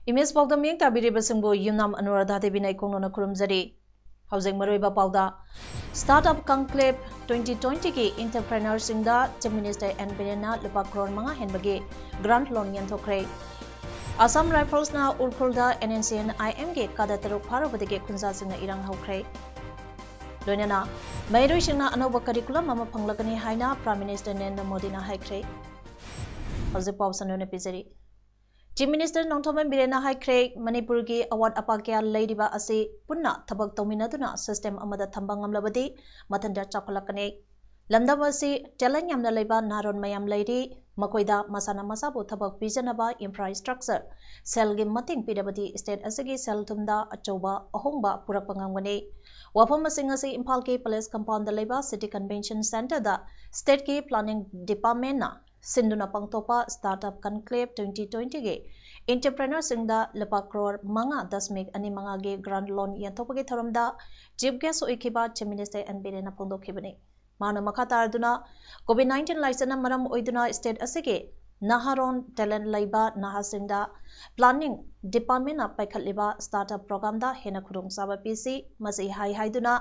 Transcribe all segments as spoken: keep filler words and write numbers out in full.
Image ꯄꯥꯎꯗꯝ ꯌꯦꯡ ꯇꯥꯕꯤꯔꯤꯕꯁꯤꯡꯕꯨ ꯌꯨꯝꯅꯥꯝ ꯑꯅꯨꯔꯥꯙꯥ ꯗꯦꯕꯤꯅ ꯏꯀꯣꯡꯅꯅ ꯈꯨꯔꯨꯝꯖꯔꯤ꯫ ꯍꯧꯖꯤꯛ ꯃꯔꯨꯑꯣꯏꯕ ꯄꯥꯎꯗ, Startup Conclave twenty twenty ꯒꯤ entrepreneur ꯁꯤꯡꯗ Chief Minister ꯑꯦꯟ ꯕꯤꯔꯦꯟꯅ ꯂꯨꯄꯥ ꯀ꯭ꯔꯣꯔ ꯃꯉꯥ ꯍꯦꯟꯕꯒꯤ grant loan ꯌꯦꯟꯊꯣꯛꯈ꯭ꯔꯦ꯫ Assam Rifles ꯅ ꯎꯔꯈꯨꯜꯗ N N C N I M ꯒꯤ ꯀꯥꯗ ꯇꯔꯨꯛ ꯐꯥꯔꯨꯕꯗꯒꯤ ꯈꯨꯟꯖꯥꯁꯤꯡꯅ ꯏꯔꯥꯡ ꯍꯧꯈ꯭ꯔꯦ꯫ ꯂꯣꯏꯅꯅ ꯃꯍꯩꯔꯣꯏꯁꯤꯡꯅ ꯑꯅꯧꯕ curriculum ꯑꯃ ꯐꯪꯂꯒꯅꯤ ꯍꯥꯏꯅ Prime Minister ꯅꯔꯦꯟꯗ꯭ꯔ ꯃꯣꯗꯤꯅ ꯍꯥꯏꯈ꯭ꯔꯦ꯫ ꯍꯧꯖꯤꯛ ꯄꯥꯎ ꯁꯟꯗꯣꯛꯅ ꯄꯤꯖꯔꯤ꯫ Chief Minister ꯅꯣꯡꯊꯣꯝꯕꯝ ꯕꯤꯔꯦꯟꯅ ꯍꯥꯏꯈ꯭ꯔꯦ, ꯃꯅꯤꯄꯨꯔꯒꯤ ꯑꯋꯥꯠ ꯑꯄꯥ ꯀꯌꯥ ꯂꯩꯔꯤꯕ ꯑꯁꯤ ꯄꯨꯟꯅ ꯊꯕꯛ ꯇꯧꯃꯤꯟꯅꯗꯨꯅ system ꯑꯃꯗ ꯊꯝꯕ ꯉꯝꯂꯕꯗꯤ ꯃꯊꯟꯇ ꯆꯥꯎꯈꯠꯂꯛꯀꯅꯤ꯫ ꯂꯝꯗꯝ ꯑꯁꯤ talent ꯌꯥꯝꯅ ꯂꯩꯕ ꯅꯍꯥꯔꯣꯜ ꯃꯌꯥꯝ ꯂꯩꯔꯤ꯫ ꯃꯈꯣꯏꯗ ꯃꯁꯥꯅ ꯃꯁꯥꯕꯨ ꯊꯕꯛ ꯄꯤꯖꯅꯕ infrastructure, ꯁꯦꯜꯒꯤ ꯃꯇꯦꯡ ꯄꯤꯔꯕꯗꯤ state ꯑꯁꯤꯒꯤ ꯁꯦꯜ ꯊꯨꯝꯗ ꯑꯆꯧꯕ ꯑꯍꯣꯡꯕ ꯄꯨꯔꯛꯄ ꯉꯝꯒꯅꯤ꯫ ꯋꯥꯐꯝ ꯑꯁꯤꯡ ꯑꯁꯤ ꯏꯝꯐꯥꯜꯒꯤ Palace Compound ꯗ ꯂꯩꯕ City Convention Centre ꯗ state ꯀꯤ planning department ꯅ ꯁꯤꯟꯗꯨꯅ ꯄꯥꯡꯊꯣꯛꯄ Startup Conclave twenty twenty ꯒꯤ entrepreneur ꯁꯤꯡꯗ ꯂꯨꯄꯥ ꯀ꯭ꯔꯣꯔ ꯃꯉꯥ ꯗꯁꯃꯤꯛ ꯑꯅꯤ ꯃꯉꯥꯒꯤ grant loan ꯌꯦꯟꯊꯣꯛꯄꯒꯤ ꯊꯧꯔꯝꯗ Chief Guest ꯑꯣꯏꯈꯤꯕ Chief Minister ꯑꯦꯟ ꯕꯤꯔꯦꯟꯅ ꯐꯣꯡꯗꯣꯛꯈꯤꯕꯅꯤ꯫ ꯃꯥꯅ ꯃꯈꯥ ꯇꯥꯔꯗꯨꯅ, COVID nineteen ꯂꯥꯏꯆꯠꯅ ꯃꯔꯝ ꯑꯣꯏꯗꯨꯅ state ꯑꯁꯤꯒꯤ ꯅꯍꯥꯔꯣꯜ talent ꯂꯩꯕ ꯅꯍꯥꯁꯤꯡꯗ planning department ꯅ ꯄꯥꯏꯈꯠꯂꯤꯕ startup program ꯗ ꯍꯦꯟꯅ ꯈꯨꯗꯣꯡꯆꯥꯕ ꯄꯤꯁꯤ꯫ ꯃꯁꯤ ꯍꯥꯏ ꯍꯥꯏꯗꯨꯅ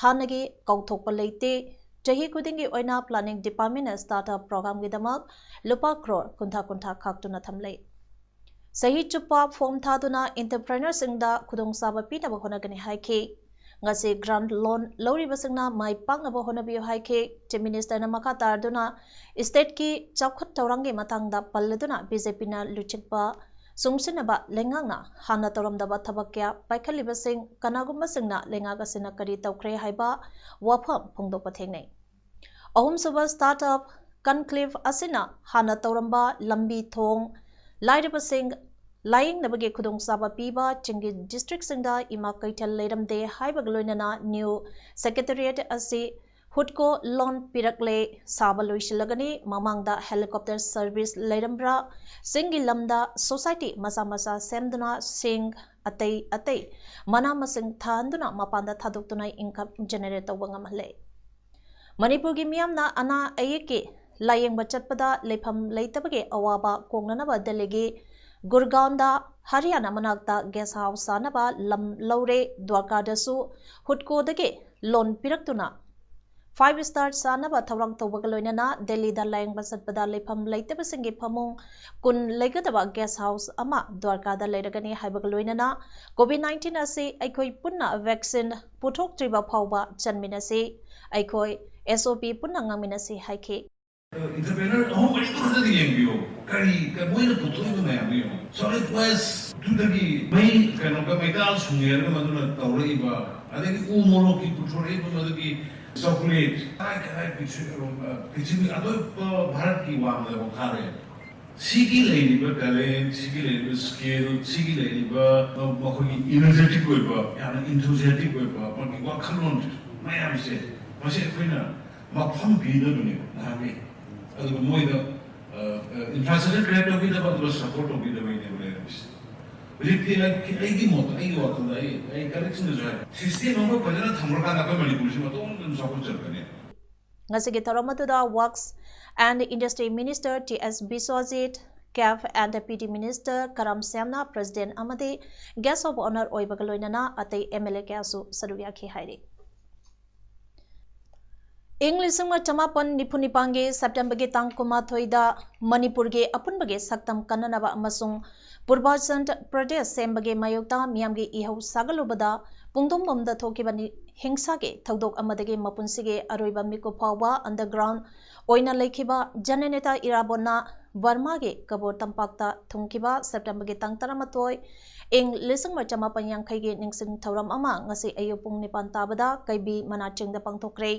ꯍꯥꯟꯅꯒꯤ ꯀꯥꯎꯊꯣꯛꯄ ꯂꯩꯇꯦ꯫ ꯆꯍꯤ ꯈꯨꯗꯤꯡꯒꯤ ꯑꯣꯏꯅ planning department ꯅ startup program ꯒꯤꯗꯃꯛ ꯂꯨꯄꯥ ꯀ꯭ꯔꯣꯔ ꯀꯨꯟꯊ꯭ꯔꯥ ꯀꯨꯟꯊ꯭ꯔꯥ ꯈꯥꯛꯇꯨꯅ ꯊꯝꯂꯤ꯫ ꯆꯍꯤ ꯆꯨꯞꯄ form ꯊꯥꯗꯨꯅ entrepreneur ꯁꯤꯡꯗ ꯈꯨꯗꯣꯡꯆꯥꯕ ꯄꯤꯅꯕ ꯍꯣꯠꯅꯒꯅꯤ ꯍꯥꯏꯈꯤ꯫ ꯉꯁꯤ grant loan ꯂꯧꯔꯤꯕꯁꯤꯡꯅ ꯃꯥꯏ ꯄꯥꯛꯅꯕ ꯍꯣꯠꯅꯕꯤꯌꯨ ꯍꯥꯏꯈꯤ꯫ Chief Minister ꯅ ꯃꯈꯥ ꯇꯥꯔꯗꯨꯅ state ꯀꯤ ꯆꯥꯎꯈꯠ ꯊꯧꯔꯥꯡꯒꯤ ꯃꯇꯥꯡꯗ ꯄꯜꯂꯗꯨꯅ, B J P ꯅ ꯂꯨꯆꯤꯡꯕ ꯆꯨꯡꯁꯤꯟꯅꯕ ꯂꯩꯉꯥꯛꯅ ꯍꯥꯟꯅ ꯇꯧꯔꯝꯗꯕ ꯊꯕꯛ ꯀꯌꯥ ꯄꯥꯏꯈꯠꯂꯤꯕꯁꯤꯡ ꯀꯅꯥꯒꯨꯝꯕꯁꯤꯡꯅ ꯂꯩꯉꯥꯛ ꯑꯁꯤꯅ ꯀꯔꯤ ꯇꯧꯈ꯭ꯔꯦ ꯍꯥꯏꯕ ꯋꯥꯐꯝ ꯐꯣꯡꯗꯣꯛꯄ ꯊꯦꯡꯅꯩ꯫ ꯑꯍꯨꯝꯁꯨꯕ Startup Conclave ꯑꯁꯤꯅ ꯍꯥꯟꯅ ꯇꯧꯔꯝꯕ ꯂꯝꯕꯤ ꯊꯣꯡ, ꯂꯥꯏꯔꯕꯁꯤꯡ ꯂꯥꯌꯦꯡꯅꯕꯒꯤ ꯈꯨꯗꯣꯡꯆꯥꯕ ꯄꯤꯕ ꯆꯤꯡꯒꯤ districtꯁꯤꯡꯗ ꯏꯃꯥ ꯀꯩꯊꯦꯜ ꯂꯩꯔꯝꯗꯦ ꯍꯥꯏꯕꯒ ꯂꯣꯏꯅꯅ new secretariat ꯑꯁꯤ HUDCO loan ꯄꯤꯔꯛꯂꯦ, ꯁꯥꯕ ꯂꯣꯏꯁꯤꯜꯂꯒꯅꯤ, ꯃꯃꯥꯡꯗ helicopter service ꯂꯩꯔꯝꯕ꯭ꯔꯥ, ꯆꯤꯡꯒꯤ ꯂꯝꯗ society ꯃꯆꯥ ꯃꯆꯥ ꯁꯦꯝꯗꯨꯅ ꯁꯤꯡ, ꯑꯇꯩ ꯑꯇꯩ ꯃꯅꯥ ꯃꯁꯤꯡ ꯊꯥꯍꯟꯗꯨꯅ ꯃꯄꯥꯟꯗ ꯊꯥꯗꯣꯛꯇꯨꯅ income generate ꯇꯧꯕ ꯉꯝꯍꯜꯂꯦ꯫ ꯃꯅꯤꯄꯨꯔꯒꯤ ꯃꯤꯌꯥꯝꯅ ꯑꯅꯥ ꯑꯌꯦꯛꯀꯤ ꯂꯥꯌꯦꯡꯕ ꯆꯠꯄꯗ ꯂꯩꯐꯝ ꯂꯩꯇꯕꯒꯤ ꯑꯋꯥꯕ ꯀꯣꯛꯅꯅꯕ ꯗꯦꯜꯂꯤꯒꯤ ꯒꯨꯔꯒꯥꯎꯟꯗ ꯍꯔꯤꯌꯥꯅꯥ ꯃꯅꯥꯛꯇ guest house ꯁꯥꯅꯕ ꯂꯝ ꯂꯧꯔꯦ꯫ ꯗ꯭ꯋꯥꯔꯀꯥꯗꯁꯨ HUDCOꯗꯒꯤ loan ꯄꯤꯔꯛꯇꯨꯅ five star ꯁꯥꯅꯕ ꯊꯧꯔꯥꯡ ꯇꯧꯕꯒ ꯂꯣꯏꯅꯅ ꯗꯦꯜꯂꯤꯗ ꯂꯥꯌꯦꯡꯕ ꯆꯠꯄꯗ ꯂꯩꯐꯝ ꯂꯩꯇꯕꯁꯤꯡꯒꯤ ꯐꯃꯨꯡ ꯀꯨꯟ ꯂꯩꯒꯗꯕ guest house ꯑꯃ ꯗ꯭ꯋꯥꯔꯀꯥꯗ ꯂꯩꯔꯒꯅꯤ ꯍꯥꯏꯕꯒ ꯂꯣꯏꯅꯅ COVID nineteen ꯑꯁꯤ ꯑꯩꯈꯣꯏ ꯄꯨꯟꯅ vaccine ꯄꯨꯊꯣꯛꯇ꯭ꯔꯤꯕ ꯐꯥꯎꯕ ꯆꯟꯃꯤꯟꯅꯁꯤ, ꯑꯩꯈꯣꯏ SOP ꯄꯨꯟꯅ ꯉꯥꯡꯃꯤꯟꯅꯁꯤ ꯍꯥꯏꯈꯤ꯫ Entrepreneur ꯑꯍꯨꯝ ꯃꯔꯤꯗꯨ ꯈꯛꯇꯗꯤ ꯌꯦꯡꯕꯤꯌꯣ꯫ ꯀꯔꯤ ꯀ- ꯃꯣꯏꯅ ꯄꯨꯊꯣꯛꯏꯕ ꯃꯌꯥꯝꯗꯨ ꯌꯦꯡꯉꯣ꯫ Solid waste ꯇꯨꯗꯒꯤ ꯃꯩ ꯀꯩꯅꯣꯒ ꯃꯩꯗꯥꯜ ꯁꯨꯡꯉꯦꯔꯒ ꯃꯗꯨꯅ ꯇꯧꯔꯛꯏꯕ, ꯑꯗꯒꯤ ꯎ ꯃꯣꯔꯣꯛꯀꯤ ꯄꯨꯊꯣꯔꯛꯏꯕ ꯃꯗꯨꯒꯤ chocolate, ꯀꯗꯥꯏ ꯀꯗꯥꯏ ꯄ꯭ꯔꯤꯊꯤ-, ꯑ, ꯄ꯭ꯔꯤꯊꯤꯕꯤ ꯑꯇꯣꯞꯄ ꯚꯥꯔꯠꯀꯤ ꯋꯥꯡꯃꯗ ꯐꯥꯎ ꯊꯥꯔꯦ꯫ ꯁꯤꯒꯤ ꯂꯩꯔꯤꯕ talent, ꯁꯤꯒꯤ ꯂꯩꯔꯤꯕ skill, ꯁꯤꯒꯤ ꯂꯩꯔꯤꯕ, ꯑ, ꯃꯈꯣꯏꯒꯤ energetic ꯑꯣꯏꯕ, ꯌꯥꯝꯅ enthusiastic ꯑꯣꯏꯕ, ꯃꯥꯒꯤ ꯋꯥꯈꯜꯂꯣꯟ ꯃꯌꯥꯝꯁꯦ, ꯃꯁꯤ ꯑꯩꯈꯣꯏꯅ ꯃꯐꯝ ꯄꯤꯗꯕꯅꯦꯕ ꯅꯍꯥꯟꯒꯤ꯫ ꯑꯗꯨꯒ ꯃꯣꯏꯗ, ꯑ, ꯑ, infrastructure create ꯇꯧꯕꯤꯗꯕ, ꯑꯗꯨꯒ support ꯇꯧꯕꯤꯗꯕꯩꯅꯦꯕ ꯂꯩꯔꯝꯃꯤꯁꯦ꯫ ꯍꯧꯖꯤꯛꯇꯤ ꯑꯩ, ꯑꯩꯒꯤ ꯃꯣꯠꯇ, ꯑꯩꯒꯤ ꯋꯥꯈꯜꯗ, ꯑꯩ, ꯑꯩ colleagueꯁꯤꯡꯅꯁꯨ ꯍꯥꯏ, system ꯑꯃ ꯐꯖꯅ ꯊꯝꯈ꯭ꯔꯀꯥꯟꯗ ꯑꯩꯈꯣꯏ ꯃꯅꯤꯄꯨꯔꯁꯤ ꯃꯇꯣꯝꯇ ꯑꯗꯨꯝ ꯆꯥꯎꯈꯠꯆꯔꯛꯀꯅꯤ꯫ ꯉꯁꯤꯒꯤ ꯊꯧꯔꯝ ꯑꯗꯨꯗ Works and Industry Minister T S Biswajit, CAF and PD Minister Karam Shyamna, President ꯑꯃꯗꯤ Guest of Honour ꯑꯣꯏꯕꯒ ꯂꯣꯏꯅꯅ ꯑꯇꯩ MLA ꯀꯌꯥꯁꯨ ꯁꯔꯨꯛ ꯌꯥꯈꯤ ꯍꯥꯏꯔꯤ꯫ ꯏꯪ ꯂꯤꯁꯤꯡ ꯑꯃ ꯆꯃꯥꯄꯟ ꯅꯤꯐꯨ ꯅꯤꯄꯥꯟꯒꯤ Septemberꯒꯤ ꯇꯥꯡ ꯀꯨꯟꯃꯥꯊꯣꯏꯗ ꯃꯅꯤꯄꯨꯔꯒꯤ ꯑꯄꯨꯟꯕꯒꯤ ꯁꯛꯇꯝ ꯀꯟꯅꯅꯕ ꯑꯃꯁꯨꯡ ꯄꯨꯔꯕꯥꯆꯜ ꯄ꯭ꯔꯗꯦꯁ ꯁꯦꯝꯕꯒꯤ ꯃꯥꯌꯣꯛꯇ ꯃꯤꯌꯥꯝꯒꯤ ꯏꯍꯧ ꯁꯥꯒꯠꯂꯨꯕꯗ ꯄꯨꯡꯗꯣꯡꯕꯝꯗ ꯊꯣꯛꯈꯤꯕ ꯅꯤ-, ꯍꯤꯡꯁꯥꯒꯤ ꯊꯧꯗꯣꯛ ꯑꯃꯗꯒꯤ ꯃꯄꯨꯟꯁꯤꯒꯤ ꯑꯔꯣꯏꯕ ꯃꯤꯀꯨꯞ ꯐꯥꯎꯕ underground ꯑꯣꯏꯅ ꯂꯩꯈꯤꯕ ꯖꯅꯅꯦꯇꯥ ꯏꯔꯥꯕꯣꯠꯅ ꯕꯔꯃꯥꯒꯤ ꯀꯕꯣꯔ ꯇꯝꯄꯥꯛꯇ ꯊꯨꯡꯈꯤꯕ Septemberꯒꯤ ꯇꯥꯡ ꯇꯔꯥꯃꯥꯊꯣꯏ, ꯏꯪ ꯂꯤꯁꯤꯡ ꯑꯃ ꯆꯃꯥꯄꯟ ꯌꯥꯡꯈꯩꯒꯤ ꯅꯤꯡꯁꯤꯡ ꯊꯧꯔꯝ ꯑꯃ ꯉꯁꯤ ꯑꯌꯨꯛ ꯄꯨꯡ ꯅꯤꯄꯥꯟ ꯇꯥꯕꯗ ꯀꯩꯕꯤ ꯃꯅꯥ ꯆꯤꯡꯗ ꯄꯥꯡꯊꯣꯛꯈ꯭ꯔꯦ꯫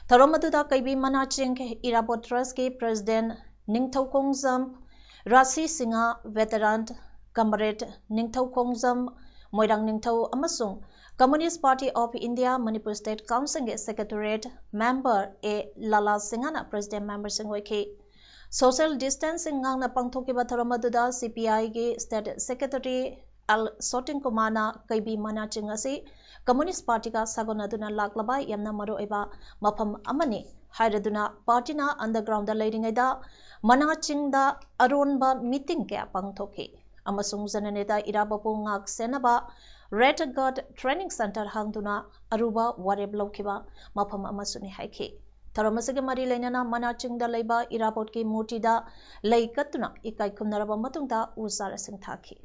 ꯊꯧꯔꯝ ꯑꯗꯨꯗ ꯀꯩꯕꯤ ꯃꯅꯥ ꯆꯤꯡ ꯏꯔꯥꯕꯣꯠ Trustꯀꯤ President ꯅꯤꯡꯊꯧꯈꯣꯡꯖꯝ ꯔꯥꯁꯤ ꯁꯤꯡꯍ, veteran comrade ꯅꯤꯡꯊꯧ ꯈꯣꯡꯖꯝ, ꯃꯣꯏꯔꯥꯡ ꯅꯤꯡꯊꯧ ꯑꯃꯁꯨꯡ Communist Party of India Manipur State Council ꯒꯤ Secretariat member ꯑꯦ ꯂꯥꯂꯥ ꯁꯤꯡꯍꯅ president member ꯁꯤꯡ ꯑꯣꯏꯈꯤ꯫ Social distancing ꯉꯥꯛꯅ ꯄꯥꯡꯊꯣꯛꯈꯤꯕ ꯊꯧꯔꯝ ꯑꯗꯨꯗ C P I ꯒꯤ State Secretary ꯑꯦꯜ ꯁꯣꯇꯤꯟ ꯀꯨꯃꯥꯔꯅ ꯀꯩꯕꯤ ꯃꯅꯥ ꯆꯤꯡ ꯑꯁꯤ Communist Party ꯒ ꯁꯥꯒꯣꯟꯅꯗꯨꯅ ꯂꯥꯛꯂꯕ ꯌꯥꯝꯅ ꯃꯔꯨꯑꯣꯏꯕ ꯃꯐꯝ ꯑꯃꯅꯤ ꯍꯥꯏꯔꯗꯨꯅ, party ꯅ underground ꯗ ꯂꯩꯔꯤꯉꯩꯗ ꯃꯅꯥ ꯆꯤꯡꯗ ꯑꯔꯣꯟꯕ meeting ꯀꯌꯥ ꯄꯥꯡꯊꯣꯛꯈꯤ ꯑꯃꯁꯨꯡ ꯖꯅꯅꯦꯇꯥ ꯏꯔꯥꯕꯣꯠꯄꯨ ꯉꯥꯛ ꯁꯦꯟꯅꯕ Red Guard Training Centre ꯍꯥꯡꯗꯨꯅ ꯑꯔꯨꯕ ꯋꯥꯔꯦꯞ ꯂꯧꯈꯤꯕ ꯃꯐꯝ ꯑꯃꯁꯨꯅꯤ ꯍꯥꯏꯈꯤ꯫ ꯊꯧꯔꯝ ꯑꯁꯤꯒ ꯃꯔꯤ ꯂꯩꯅꯅ ꯃꯅꯥ ꯆꯤꯡꯗ ꯂꯩꯕ ꯏꯔꯥꯕꯣꯠꯀꯤ ꯃꯨꯔꯇꯤꯗ ꯂꯩ ꯀꯠꯇꯨꯅ ꯏꯀꯥꯏ ꯈꯨꯝꯅꯔꯕ ꯃꯇꯨꯡꯗ ꯎ ꯆꯥꯔꯁꯤꯡ ꯊꯥꯈꯤ꯫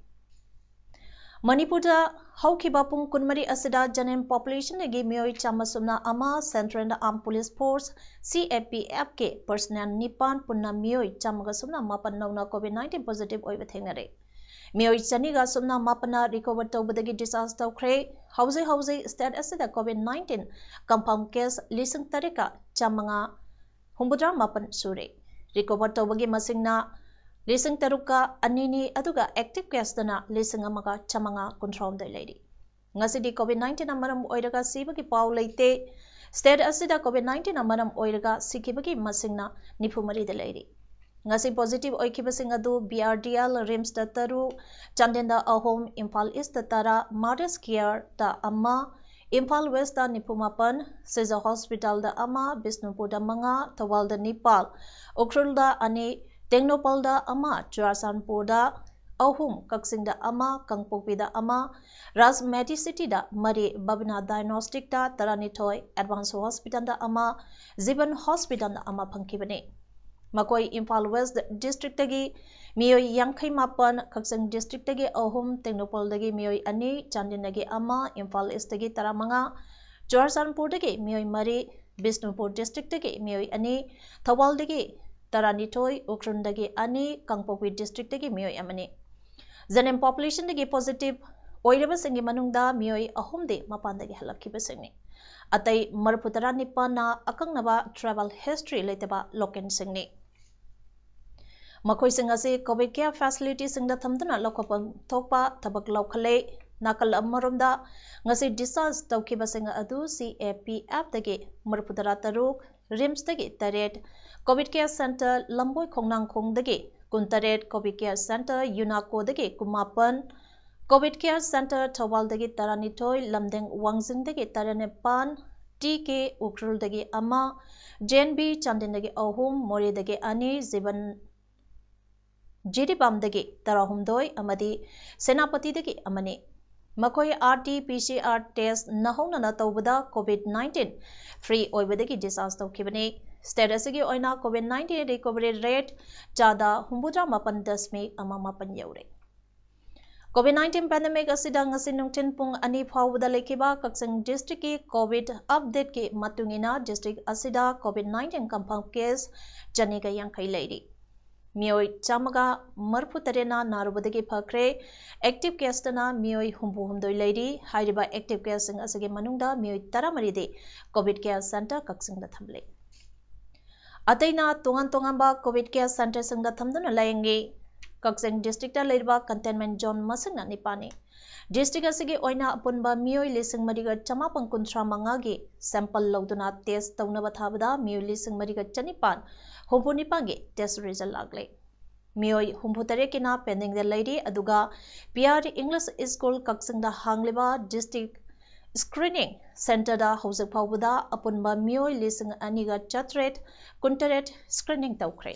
ꯃꯅꯤꯄꯨꯔꯗ ꯍꯧꯈꯤꯕ ꯄꯨꯡ ꯀꯨꯟꯃꯔꯤ ꯑꯁꯤꯗ ꯖꯦꯅꯦꯔꯦꯜ population ꯗꯒꯤ ꯃꯤꯑꯣꯏ ꯆꯥꯝꯃ ꯁꯨꯞꯅ ꯑꯃ, Central Armed Police Force, C A P F ꯀꯤ personnel ꯅꯤꯄꯥꯟ, ꯄꯨꯟꯅ ꯃꯤꯑꯣꯏ ꯆꯥꯝꯃꯒ ꯁꯨꯞꯅ ꯃꯥꯄꯟ ꯅꯧꯅ COVID nineteen positive ꯑꯣꯏꯕ ꯊꯦꯡꯅꯔꯦ꯫ ꯃꯤꯑꯣꯏ ꯆꯅꯤꯒ ꯁꯨꯞꯅ ꯃꯥꯄꯟꯅ recover ꯇꯧꯕꯗꯒꯤ discharge ꯇꯧꯈ꯭ꯔꯦ꯫ ꯍꯧꯖꯤꯛ ꯍꯧꯖꯤꯛ state ꯑꯁꯤꯗ COVID nineteen confirm case ꯂꯤꯁꯤꯡ ꯇꯔꯦꯠꯀ ꯆꯥꯝꯃꯉꯥ ꯍꯨꯝꯐꯨꯇꯔꯥ ꯃꯥꯄꯟ ꯁꯨꯔꯦ꯫ Recover ꯇꯧꯕꯒꯤ ꯃꯁꯤꯡꯅ ꯂꯤꯁꯤꯡ ꯇꯔꯨꯛꯀ ꯑꯅꯤꯅꯤ, ꯑꯗꯨꯒ active case ꯇꯅ ꯂꯤꯁꯤꯡ ꯑꯃꯒ ꯆꯥꯝꯃꯉꯥ ꯀꯨꯟꯊ꯭ꯔꯥꯍꯨꯝꯗꯣꯏ ꯂꯩꯔꯤ꯫ ꯉꯁꯤꯗꯤ COVID nineteen ꯅ ꯃꯔꯝ ꯑꯣꯏꯔꯒ ꯁꯤꯕꯒꯤ ꯄꯥꯎ ꯂꯩꯇꯦ꯫ State ꯑꯁꯤꯗ COVID nineteen ꯅ ꯃꯔꯝ ꯑꯣꯏꯔꯒ ꯁꯤꯈꯤꯕꯒꯤ ꯃꯁꯤꯡꯅ ꯅꯤꯐꯨ ꯃꯔꯤꯗ ꯂꯩꯔꯤ꯫ ꯉꯁꯤ positive ꯑꯣꯏꯈꯤꯕꯁꯤꯡ ꯑꯗꯨ B R D L, RIMS ꯇ ꯇꯔꯨꯛ, ꯆꯥꯟꯗꯦꯜꯗ ꯑꯍꯨꯝ, ꯏꯝꯐꯥꯜ East ꯇ ꯇꯔꯥ, Mater Care ꯗ ꯑꯃ, ꯏꯝꯐꯥꯜ West ꯇ ꯅꯤꯐꯨ ꯃꯥꯄꯟ, ꯁꯤꯖ Hospital ꯗ ꯑꯃ, ꯕꯤꯁꯅꯨꯄꯨꯔꯗ ꯃꯉꯥ, ꯊꯧꯕꯥꯜꯗ ꯅꯤꯄꯥꯜ, ꯎꯈ꯭ꯔꯨꯜꯗ ꯑꯅꯤ, ꯇꯦꯡꯅꯧꯄꯜꯗ ꯑꯃ, ꯆꯨꯔꯥꯆꯥꯟꯄꯨꯔꯗ ꯑꯍꯨꯝ, ꯀꯛꯆꯤꯡꯗ ꯑꯃ, ꯀꯥꯡꯄꯣꯛꯄꯤꯗ ꯑꯃ, ꯔꯥꯖ ꯃꯦꯗꯤꯁꯤꯇꯤꯗ ꯃꯔꯤ, ꯕꯕꯤꯅꯥ Diagnostic ꯇ ꯇꯔꯥꯅꯤꯊꯣꯏ, Advance Hospital ꯗ ꯑꯃ, ꯖꯤꯕꯟ Hospital ꯗ ꯑꯃ ꯐꯪꯈꯤꯕꯅꯤ꯫ ꯃꯈꯣꯏ ꯏꯝꯐꯥꯜ West District ꯇꯒꯤ ꯃꯤꯑꯣꯏ ꯌꯥꯡꯈꯩ ꯃꯥꯄꯟ, ꯀꯛꯆꯤꯡ District ꯇꯒꯤ ꯑꯍꯨꯝ, ꯇꯦꯡꯅꯧꯄꯜꯗꯒꯤ ꯃꯤꯑꯣꯏ ꯑꯅꯤ, ꯆꯥꯟꯗꯦꯜꯗꯒꯤ ꯑꯃ, ꯏꯝꯐꯥꯜ East ꯇꯒꯤ ꯇꯔꯥꯃꯉꯥ, ꯆꯨꯔꯥꯆꯥꯟꯄꯨꯔꯗꯒꯤ ꯃꯤꯑꯣꯏ ꯃꯔꯤ, ꯕꯤꯁꯅꯨꯄꯨꯔ District ꯇꯒꯤ ꯃꯤꯑꯣꯏ ꯑꯅꯤ, ꯊꯧꯕꯥꯜꯗꯒꯤ ꯇꯔꯥꯅꯤꯊꯣꯏ, ꯎꯈ꯭ꯔꯨꯜꯗꯒꯤ ꯑꯅꯤ, ꯀꯥꯡꯄꯣꯛꯄꯤ District ꯇꯒꯤ ꯃꯤꯑꯣꯏ ꯑꯃꯅꯤ꯫ General population ꯗꯒꯤ positive ꯑꯣꯏꯔꯕꯁꯤꯡꯒꯤ ꯃꯅꯨꯡꯗ ꯃꯤꯑꯣꯏ ꯑꯍꯨꯝꯗꯤ ꯃꯄꯥꯟꯗꯒꯤ ꯍꯜꯂꯛꯈꯤꯕꯁꯤꯡꯅꯤ꯫ ꯑꯇꯩ ꯃꯔꯤꯐꯨ ꯇꯔꯥ ꯅꯤꯄꯥꯟꯅ ꯑꯀꯛꯅꯕ travel history ꯂꯩꯇꯕ local ꯁꯤꯡꯅꯤ꯫ ꯃꯈꯣꯏꯁꯤꯡ ꯑꯁꯤ COVID care facilityꯁꯤꯡꯗ ꯊꯝꯗꯨꯅ ꯂꯧꯈꯠꯐꯝ ꯊꯣꯛꯄ ꯊꯕꯛ ꯂꯧꯈꯠꯂꯦ꯫ ꯅꯥꯀꯜ ꯑꯃꯔꯣꯝꯗ, ꯉꯁꯤ discharge ꯇꯧꯈꯤꯕꯁꯤꯡ ꯑꯗꯨ CAPFꯗꯒꯤ ꯃꯔꯤꯐꯨꯇꯔꯥ ꯇꯔꯨꯛ, RIMSꯇꯒꯤ ꯇꯔꯦꯠ, COVID care centre ꯂꯝꯕꯣꯏ ꯈꯣꯡꯅꯥꯡꯈꯣꯡꯗꯒꯤ ꯀꯨꯟꯇꯔꯦꯠ, COVID care centre UNACOꯗꯒꯤ ꯀꯨꯟꯃꯥꯄꯟ, COVID care centre ꯊꯧꯕꯥꯜꯗꯒꯤ ꯇꯔꯥꯅꯤꯊꯣꯏ, ꯂꯝꯗꯦꯡ ꯋꯥꯡꯖꯤꯡꯗꯒꯤ ꯇꯔꯥꯅꯤꯄꯥꯟ, TK ꯎꯈ꯭ꯔꯨꯜꯗꯒꯤ ꯑꯃ, JNB ꯆꯥꯟꯗꯦꯜꯗꯒꯤ ꯑꯍꯨꯝ, ꯃꯣꯔꯦꯗꯒꯤ ꯑꯅꯤ, ꯖꯤꯕꯟ ꯖꯤꯔꯤꯕꯥꯝꯗꯒꯤ ꯇꯔꯥꯍꯨꯝꯗꯣꯏ ꯑꯃꯗꯤ ꯁꯦꯅꯥꯄꯇꯤꯗꯒꯤ ꯑꯃꯅꯤ꯫ ꯃꯈꯣꯏ RT-PCR test ꯅꯧꯍꯧꯅꯅ ꯇꯧꯕꯗ COVID nineteen free ꯑꯣꯏꯕꯗꯒꯤ discharge ꯇꯧꯈꯤꯕꯅꯤ꯫ State ꯑꯁꯤꯒꯤ ꯑꯣꯏꯅ COVID nineteen recovery rate ꯆꯥꯗ ꯍꯨꯝꯐꯨꯇꯔꯥ ꯃꯥꯄꯟ ꯗꯁꯃꯤꯛ ꯑꯃ ꯃꯥꯄꯟ ꯌꯧꯔꯦ꯫ COVID nineteen pandemic ꯑꯁꯤꯗ ꯉꯁꯤ ꯅꯨꯡꯊꯤꯜ ꯄꯨꯡ ꯑꯅꯤ ꯐꯥꯎꯕꯗ ꯂꯩꯈꯤꯕ ꯀꯛꯆꯤꯡ districtꯀꯤ COVID updateꯀꯤ ꯃꯇꯨꯡ ꯏꯟꯅ district ꯑꯁꯤꯗ COVID nineteen confirm case ꯆꯅꯤꯒ ꯌꯥꯡꯈꯩ ꯂꯩꯔꯤ꯫ ꯃꯤꯑꯣꯏ ꯆꯥꯝꯃꯒ ꯃꯔꯤꯐꯨꯇꯔꯦꯠꯅ ꯅꯥꯔꯨꯕꯗꯒꯤ ꯐꯈ꯭ꯔꯦ꯫ Active caseꯇꯅ ꯃꯤꯑꯣꯏ ꯍꯨꯝꯐꯨꯍꯨꯝꯗꯣꯏ ꯂꯩꯔꯤ꯫ ꯍꯥꯏꯔꯤꯕ active caseꯁꯤꯡ ꯑꯁꯤꯒꯤ ꯃꯅꯨꯡꯗ ꯃꯤꯑꯣꯏ ꯇꯔꯥꯃꯔꯤꯗꯤ COVID care centre ꯀꯛꯆꯤꯡꯗ ꯊꯝꯂꯦ꯫ ꯑꯇꯩꯅ ꯇꯣꯉꯥꯟ ꯇꯣꯉꯥꯟꯕ COVID care centreꯁꯤꯡꯗ ꯊꯝꯗꯨꯅ ꯂꯥꯌꯦꯡꯉꯤ꯫ ꯀꯛꯆꯤꯡ districtꯇ ꯂꯩꯔꯤꯕ containment zone ꯃꯁꯤꯡꯅ ꯅꯤꯄꯥꯟꯅꯤ꯫ District ꯑꯁꯤꯒꯤ ꯑꯣꯏꯅ ꯑꯄꯨꯟꯕ ꯃꯤꯑꯣꯏ ꯂꯤꯁꯤꯡ ꯃꯔꯤꯒ ꯆꯃꯥꯄꯟ ꯀꯨꯟꯊ꯭ꯔꯥ ꯃꯉꯥꯒꯤ sample ꯂꯧꯗꯨꯅ test ꯇꯧꯅꯕ ꯊꯥꯕꯗ ꯃꯤꯑꯣꯏ ꯂꯤꯁꯤꯡ ꯃꯔꯤꯒ ꯆꯅꯤꯄꯥꯟ ꯍꯨꯝꯐꯨ ꯅꯤꯄꯥꯟꯒꯤ test result ꯂꯥꯛꯂꯦ꯫ ꯃꯤꯑꯣꯏ ꯍꯨꯝꯐꯨꯇꯔꯦꯠꯀꯤꯅ pendingꯗ ꯂꯩꯔꯤ, ꯑꯗꯨꯒ PR English School ꯀꯛꯆꯤꯡꯗ ꯍꯥꯡꯂꯤꯕ district screening centreꯗ ꯍꯧꯖꯤꯛ ꯐꯥꯎꯕꯗ ꯑꯄꯨꯟꯕ ꯃꯤꯑꯣꯏ ꯂꯤꯁꯤꯡ ꯑꯅꯤꯒ ꯆꯥꯇ꯭ꯔꯦꯠ ꯀꯨꯟꯇꯔꯦꯠ screening ꯇꯧꯈ꯭ꯔꯦ꯫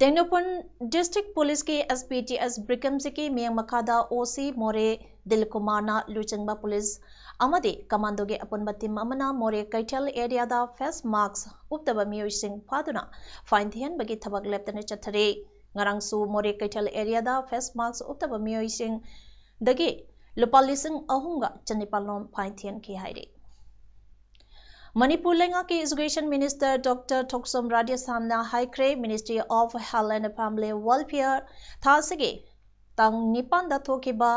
ꯇꯦꯡꯅꯧꯄꯜ district policeꯀꯤ SP ꯇꯤ ꯑꯦꯁ ꯕ꯭ꯔꯤꯀꯝꯖꯤꯠꯀꯤ ꯃꯤꯠꯌꯦꯡ ꯃꯈꯥꯗ OC ꯃꯣꯔꯦ ꯗꯤꯜꯀꯨꯃꯥꯔꯅ ꯂꯨꯆꯤꯡꯕ police ꯑꯃꯗꯤ commandoꯒꯤ ꯑꯄꯨꯟꯕ team ꯑꯃꯅ ꯃꯣꯔꯦ ꯀꯩꯊꯦꯜ areaꯗ face mask ꯎꯞꯇꯕ ꯃꯤꯑꯣꯏꯁꯤꯡ ꯐꯥꯗꯨꯅ fine ꯊꯤꯍꯟꯕꯒꯤ ꯊꯕꯛ ꯂꯦꯞꯇꯅ ꯆꯠꯊꯔꯤ꯫ ꯉꯔꯥꯡꯁꯨ ꯃꯣꯔꯦ ꯀꯩꯊꯦꯜ areaꯗ face mask ꯎꯞꯇꯕ ꯃꯤꯑꯣꯏꯁꯤꯡꯗꯒꯤ ꯂꯨꯄꯥ ꯂꯤꯁꯤꯡ ꯑꯍꯨꯝꯒ ꯆꯅꯤꯄꯥꯟ ꯂꯣꯝ fine ꯊꯤꯍꯟꯈꯤ ꯍꯥꯏꯔꯤ꯫ ꯃꯅꯤꯄꯨꯔ ꯂꯩꯉꯥꯛꯀꯤ education minister Doctor ꯊꯣꯛꯆꯣꯝ ꯔꯥꯙꯦꯁ꯭ꯌꯥꯝꯅ ꯍꯥꯏꯈ꯭ꯔꯦ, Ministry of Health and Family Welfare ꯊꯥ ꯑꯁꯤꯒꯤ ꯇꯥꯡ ꯅꯤꯄꯥꯟꯗ ꯊꯣꯛꯈꯤꯕ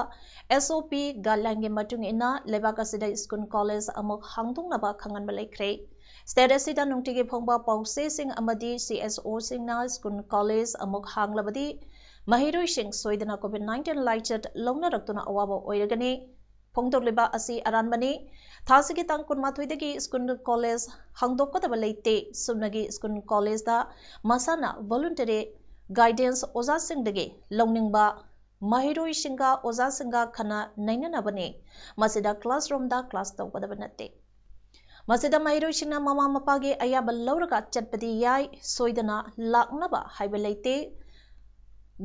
SOP guidelineꯒꯤ ꯃꯇꯨꯡ ꯏꯟꯅ ꯂꯩꯕꯥꯛ ꯑꯁꯤꯗ school college ꯑꯃꯨꯛ ꯍꯥꯡꯗꯣꯛꯅꯕ ꯈꯪꯍꯟꯕ ꯂꯩꯈ꯭ꯔꯦ꯫ State ꯑꯁꯤꯗ ꯅꯨꯡꯇꯤꯒꯤ ꯐꯪꯕ ꯄꯥꯎꯆꯦꯁꯤꯡ ꯑꯃꯗꯤ C S O ꯁꯤꯡꯅ school college ꯑꯃꯨꯛ ꯍꯥꯡꯂꯕꯗꯤ ꯃꯍꯩꯔꯣꯏꯁꯤꯡ ꯁꯣꯏꯗꯅ COVID nineteen ꯂꯥꯏꯆꯠ ꯂꯧꯅꯔꯛꯇꯨꯅ ꯑꯋꯥꯕ ꯑꯣꯏꯔꯒꯅꯤ꯫ ꯐꯣꯡꯗꯣꯛꯂꯤꯕ ꯑꯁꯤ ꯑꯔꯥꯟꯕꯅꯤ꯫ ꯊꯥꯁꯤꯒꯤ ꯇꯥꯡ ꯀꯨꯟꯃꯥꯊꯣꯏꯗꯒꯤ school college ꯍꯥꯡꯗꯣꯛꯀꯗꯕ ꯂꯩꯇꯦ꯫ ꯁꯨꯞꯅꯒꯤ school college ꯗ ꯃꯁꯥꯅ voluntary guidance ꯑꯣꯖꯥꯁꯤꯡꯗꯒꯤ ꯂꯧꯅꯤꯡꯕ ꯃꯍꯩꯔꯣꯏꯁꯤꯡꯒ ꯑꯣꯖꯥꯁꯤꯡꯒ ꯈꯟꯅ ꯅꯩꯅꯅꯕꯅꯤ꯫ ꯃꯁꯤꯗ classroom ꯗ class ꯇꯧꯒꯗꯕ ꯅꯠꯇꯦ꯫ ꯃꯁꯤꯗ ꯃꯍꯩꯔꯣꯏꯁꯤꯡꯅ ꯃꯃꯥ ꯃꯄꯥꯒꯤ ꯑꯌꯥꯕ ꯂꯧꯔꯒ ꯆꯠꯄꯗꯤ ꯌꯥꯏ, ꯁꯣꯏꯗꯅ ꯂꯥꯛꯅꯕ ꯍꯥꯏꯕ ꯂꯩꯇꯦ꯫